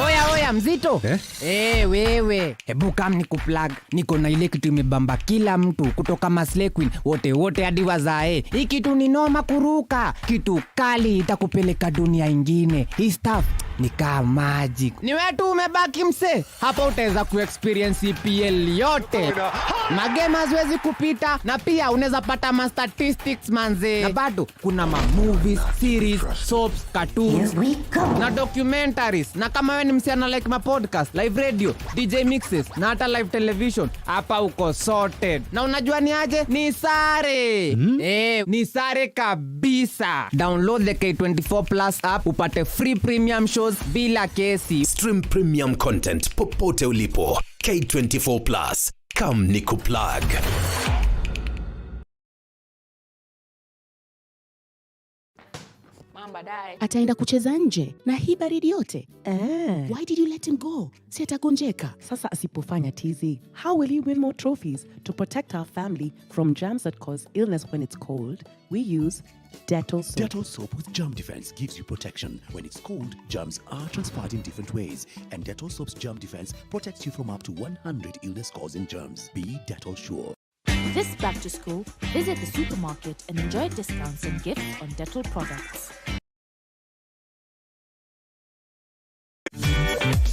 Speaker 13: Oya oya mzito eh? Hey, wewe hebu kam ni kuplug niko na ile kitu imebamba kila mtu kutoka Maslay Queen wote wote hadi wazae. Hii kitu ni noma kuruka, kitu kali itakupeleka dunia ingine. Hii stuff ni kaa magic. Ni wewe tu umebaki mse, hapa utaweza kuexperience EPL yote, magame haziwezi kupita, na pia unaweza pata ma statistics manze, na bado kuna ma movies, series, soaps, cartoons na documentaries. Na kama wewe ni msichana like ma podcast, live radio, DJ mixes na hata live television, hapa uko sorted. Na unajua ni aje? Ni sare ni sare kabisa. Download the K24 Plus app upate free premium shows bila kesi.
Speaker 8: Stream premium content popote ulipo. K24 Plus. Come nikuplug.
Speaker 26: Ataenda kucheza nje na hii baridi yote eh. Why did you let him go? Si atagonjeka. Sasa asipofanya tizi, how will he win more trophies? To protect our family from germs that cause illness when it's cold, we use Dettol soap.
Speaker 8: Dettol soap with germ defense gives you protection. When it's cold, germs are transferred in different ways, and Dettol soap's germ defense protects you from up to 100 illness-causing germs. Be Dettol sure.
Speaker 27: This back to school, visit the supermarket and enjoy discounts and gifts on Dettol products.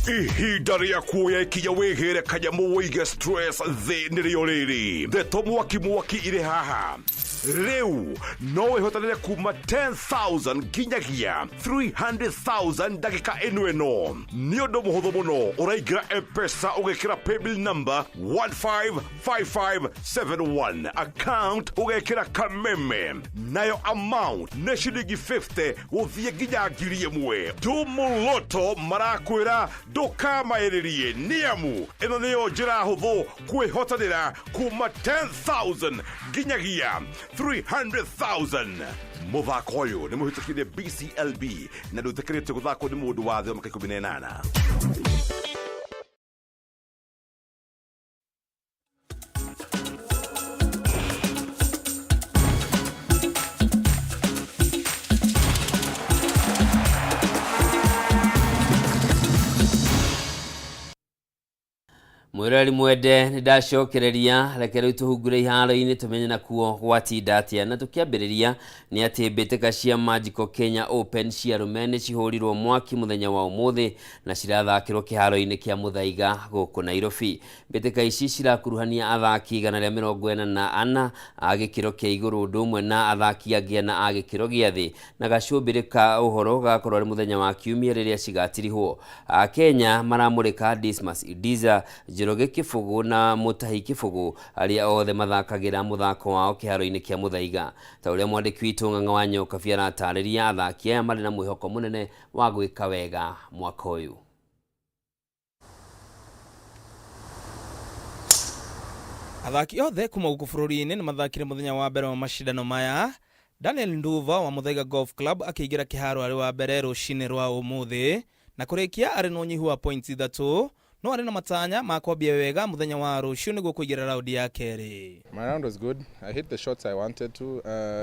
Speaker 12: Ihinda rĩa kuoya ikinya wĩgĩre kanyamũ wĩige stress thĩ nĩrĩo rĩrĩ. Ndeto mwaki mwaki irĩ haha. Rĩu no wĩhotanĩre kuma 10,000 nginyagia 300,000 ndagĩka ĩno ĩno. Nĩ ũndũ mũhũthũ mũno, ũraingĩra M-Pesa ũgekĩra paybill number 155571, account ũgekĩra kameme, nayo amount nĩ ciringi 50 gũthiĩ nginya 1,000. Tumuloto marakwĩra ndũkamaĩrĩrie nĩamu ĩno nĩyo njĩra hũthũ kwĩhotanĩra kuma 10,000 nginyagia 300,000. Mũthako ũyũ nĩ mũhĩtũkire BCLB na ndũĩtĩkĩrĩtio gũthakwo nĩ mũndũ wa thĩ wa mĩaka 18.
Speaker 1: Mwirori mwende nĩ ndacokereria, reke rĩu tũhungure iharo-inĩ tũmenye nakuo gwatinda atĩa. Na tũkĩambĩrĩria nĩ atĩ mbĩtĩka cia Magical Kenya Open cia arũme nĩ cihũrirwo mwaki mũthenya wa ũmũthĩ na cirathakĩrwo kĩharo-inĩ kĩa Muthaiga gũkũ Nairobi. Mbĩtĩka ici cirakuruhania athaki 144 a gĩkĩro kĩa igũrũ ũndũ ũmwe na athaki angĩ ana a gĩkĩro gĩa thĩ, na gacũmbĩrĩ ka ũhoro gagakorwo arĩ mũthenya wa kiumia rĩrĩa cigatirihwo. Akenya maramũrĩka Dismas Idiza, Njoroge Kĩbũgũ na Mũtahi Kĩbũgũ arĩa othe mathakagĩra mũthako wao kĩharo-inĩ kĩa Muthaiga. Ta ũrĩa mwandĩki witũ Ng'ang'a wa Nyokabi aratarĩria, athaki aya marĩ na mwĩhoko mũnene wa gwĩka wega mwaka ũyũ.
Speaker 14: Athaki othe kuma gũkũ bũrũri-inĩ nĩ mathakire mũthenya wa mbere wa macindano maya. Daniel Nduva wa Muthaiga Golf Club akĩingĩra kĩharo arĩ wa mbere rũcinĩ rwa ũmũthĩ na kũrĩkia arĩ na ũnyihu wa points 3, no arĩ na matanya ma kwambia wega mũthenya wa rũciũ nĩguo kũingĩra raundi ya kerĩ.
Speaker 15: My round was good. I hit the shots I wanted to.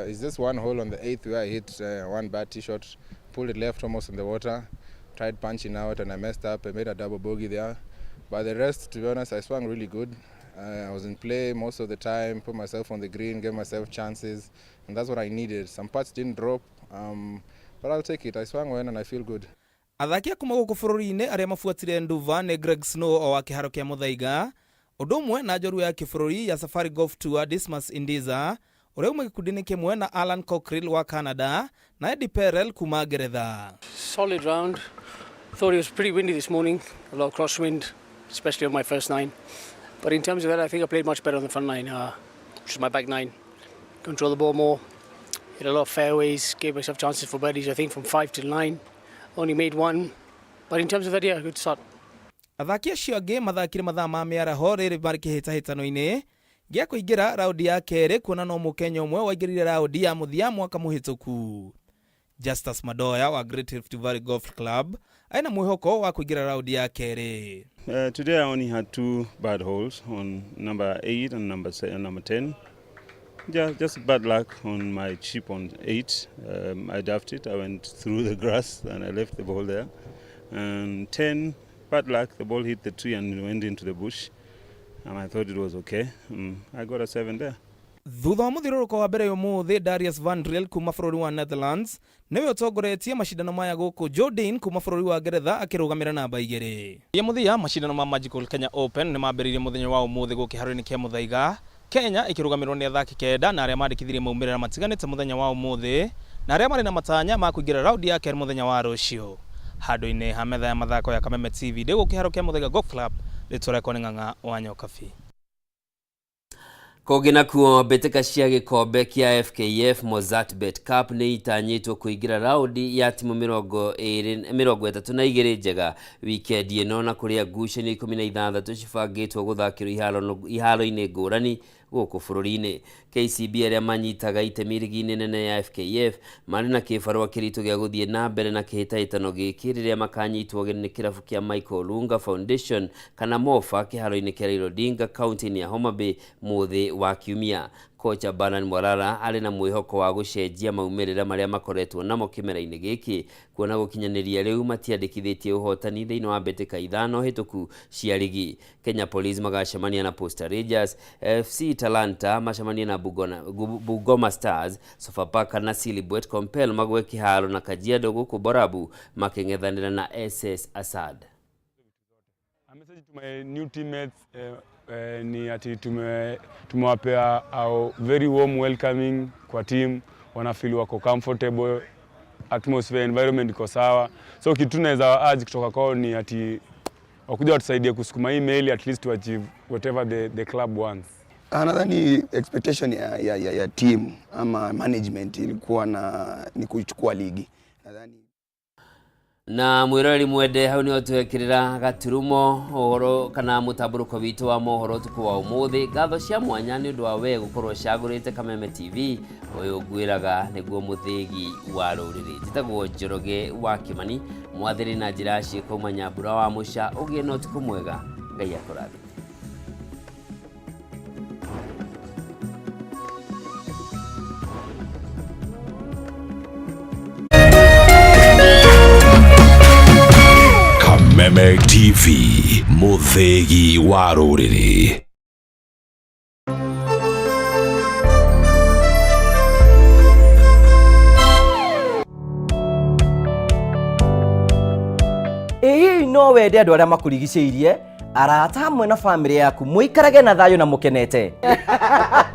Speaker 15: It's just one hole on the 8th where I hit one bad tee shot, pulled it left almost in the water, tried punching out and I messed up. I made a double bogey there. But the rest, to be honest, I swung really good. I was in play most of the time, put myself on the green, gave myself chances, and that's what I needed. Some putts didn't drop, but I'll take it. I swung well and I feel good.
Speaker 14: Athaki a kuma gũkũ bũrũri-inĩ arĩa mabuatire Nduva nĩ Greg Snow o wa kĩharo kĩa Muthaiga, ũndũ ũmwe na njorua ya kĩbũrũri ya Safari Golf Tour Dismas Indiza ũrĩa uma gĩkundi-inĩ kĩmwe na Alan Cockerill wa Canada na Eddie Perel kuma Ngeretha.
Speaker 16: Solid round. Thought it was pretty windy this morning, a lot of crosswind, especially on my first nine. But in terms of that, I think I played much better on the front nine, which is my back nine. Control the ball more, hit a lot of fairways, gave myself chances for birdies, I think from 5 to 9. Only made one, but in terms of that, yeah, good start.
Speaker 14: Athaki acio angĩ mathakire mathaa ma mĩaraho rĩrĩ marĩ kĩhĩtahĩtano-inĩ gĩa kũingĩra raundi ya kerĩ, kuona no mũkenya ũmwe waingĩrire raundi ya mũthia mwaka mũhĩtũku. Justus Madoya wa Great Rift Valley Golf Club aina mwĩhoko wa kũingĩra raundi ya kerĩ.
Speaker 21: Today I only had 2 bad holes on number 8 and number 10.
Speaker 3: Yeah, just bad luck on my chip on 8. I duffed it. I went through the grass and I left the ball there. And 10, bad luck, the ball hit the tree and went into the bush. And I thought it was okay. I got a 7 there.
Speaker 14: Thutha wa mũthiũrũrũko wa mbere ũmũthĩ, Darius Van Driel kuma bũrũri wa Netherlands nĩwe ũtongoretie macindano maya gũkũ, Jordan kuma bũrũri wa Ngeretha akĩrũgamĩra namba 2. Ya mũthia, macindano ma Magical Kenya Open nĩ mambĩrĩirie mũthenya wa ũmũthĩ gũkũ kĩharo-inĩ kĩa Muthaiga. Kenya ĩkĩrũgamĩrĩrwo nĩ athaki 9 na arĩa mandĩkithirie maumĩrĩra matiganĩte mũthenya wa ũmũthĩ na arĩa marĩ na matanya ma kũingĩra raundi ya kerĩ mũthenya wa rũciũ. Handũ-inĩ ha metha ya mathako ya Kameme TV, ndĩ gũkũ kĩharo kĩa Muthaiga Golf Club, rĩtwa rĩakwa nĩ Ng'ang'a wa Nyokabi.
Speaker 1: Kũngĩ nakuo, mbĩtĩka cia gĩkombe kĩa FKF Mozzart Bet Cup nĩ itanyĩtwo kũingĩra raundi ya timu 32 njega wikendi ĩno, na kũrĩa ngucanio 16 cibangĩtwo gũthakĩrwo iharo-inĩ ngũrani gũkũ bũrũri-inĩ. KCB arĩa manyitaga itemi rigi-inĩ nene ya FKF marĩ na kĩbarũa kĩritũ gĩa gũthiĩ na mbere na kĩhĩtahĩtano gĩkĩ rĩrĩa makanyitwo ũgeni nĩ kĩrabu kĩa Michael Olunga Foundation kana MOFA kĩharo-inĩ kĩa Raila Odinga kaunti-inĩ ya Homa Bay mũthĩ wa Kiumia. Kocha Bernard Mwarara arĩ na mwĩhoko wa gũcenjia maumĩrĩra marĩa makoretwo namo kĩmera-inĩ gĩkĩ, kuona gũkinyanĩria rĩu matiandĩkithĩtie ũhotani thĩinĩ wa mbĩtĩka 5 hĩtũku cia rigi. Kenya Police magacemania na Posta Rangers, FC Talanta macemanie na Bungoma Stars, Sofapaka na Silibwet Compel magwe kĩharo na Kajiado gũkũ Borabu makĩng'ethanĩra na SS Assad.
Speaker 4: A message to my new teammates ni ati tumewapea a very warm welcoming kwa team, wanafeel wako comfortable, atmosphere, environment iko sawa. So kitu tunaweza urge kutoka kwao ni ati wakuja watusaidie kusukuma hii meli at least to achieve whatever the club wants.
Speaker 5: Nadhani expectation ya team ama management ilikuwa na ni kuichukua ligi. Nadhani
Speaker 1: Na mwiroreri mwende, hau niho twekirira gaturumo uhoro kana mutamburuko witũ wa mohoro ũtukũ wa ũmũthĩ. Ngatho cia mwanya nĩ ũndũ wa we gũkorwo ũcagũrĩte Kameme TV, ũyũ ngwĩraga nĩguo mũthĩgi wa rũrĩrĩ. Njĩtagwo Njoroge wa Kĩmani, mwathĩrĩ na njĩra ya ciĩko uma Nyambura wa Mũca. Ũgĩe na ũtukũ mwega, Ngai akũrathime.
Speaker 8: Kameme TV, mũthĩgi wa rũrĩrĩ.
Speaker 11: Ĩ hihi no wende andũ arĩa makũrigicĩirie, arata hamwe na bamĩrĩ yaku mũikarage na thayũ na mũkenete?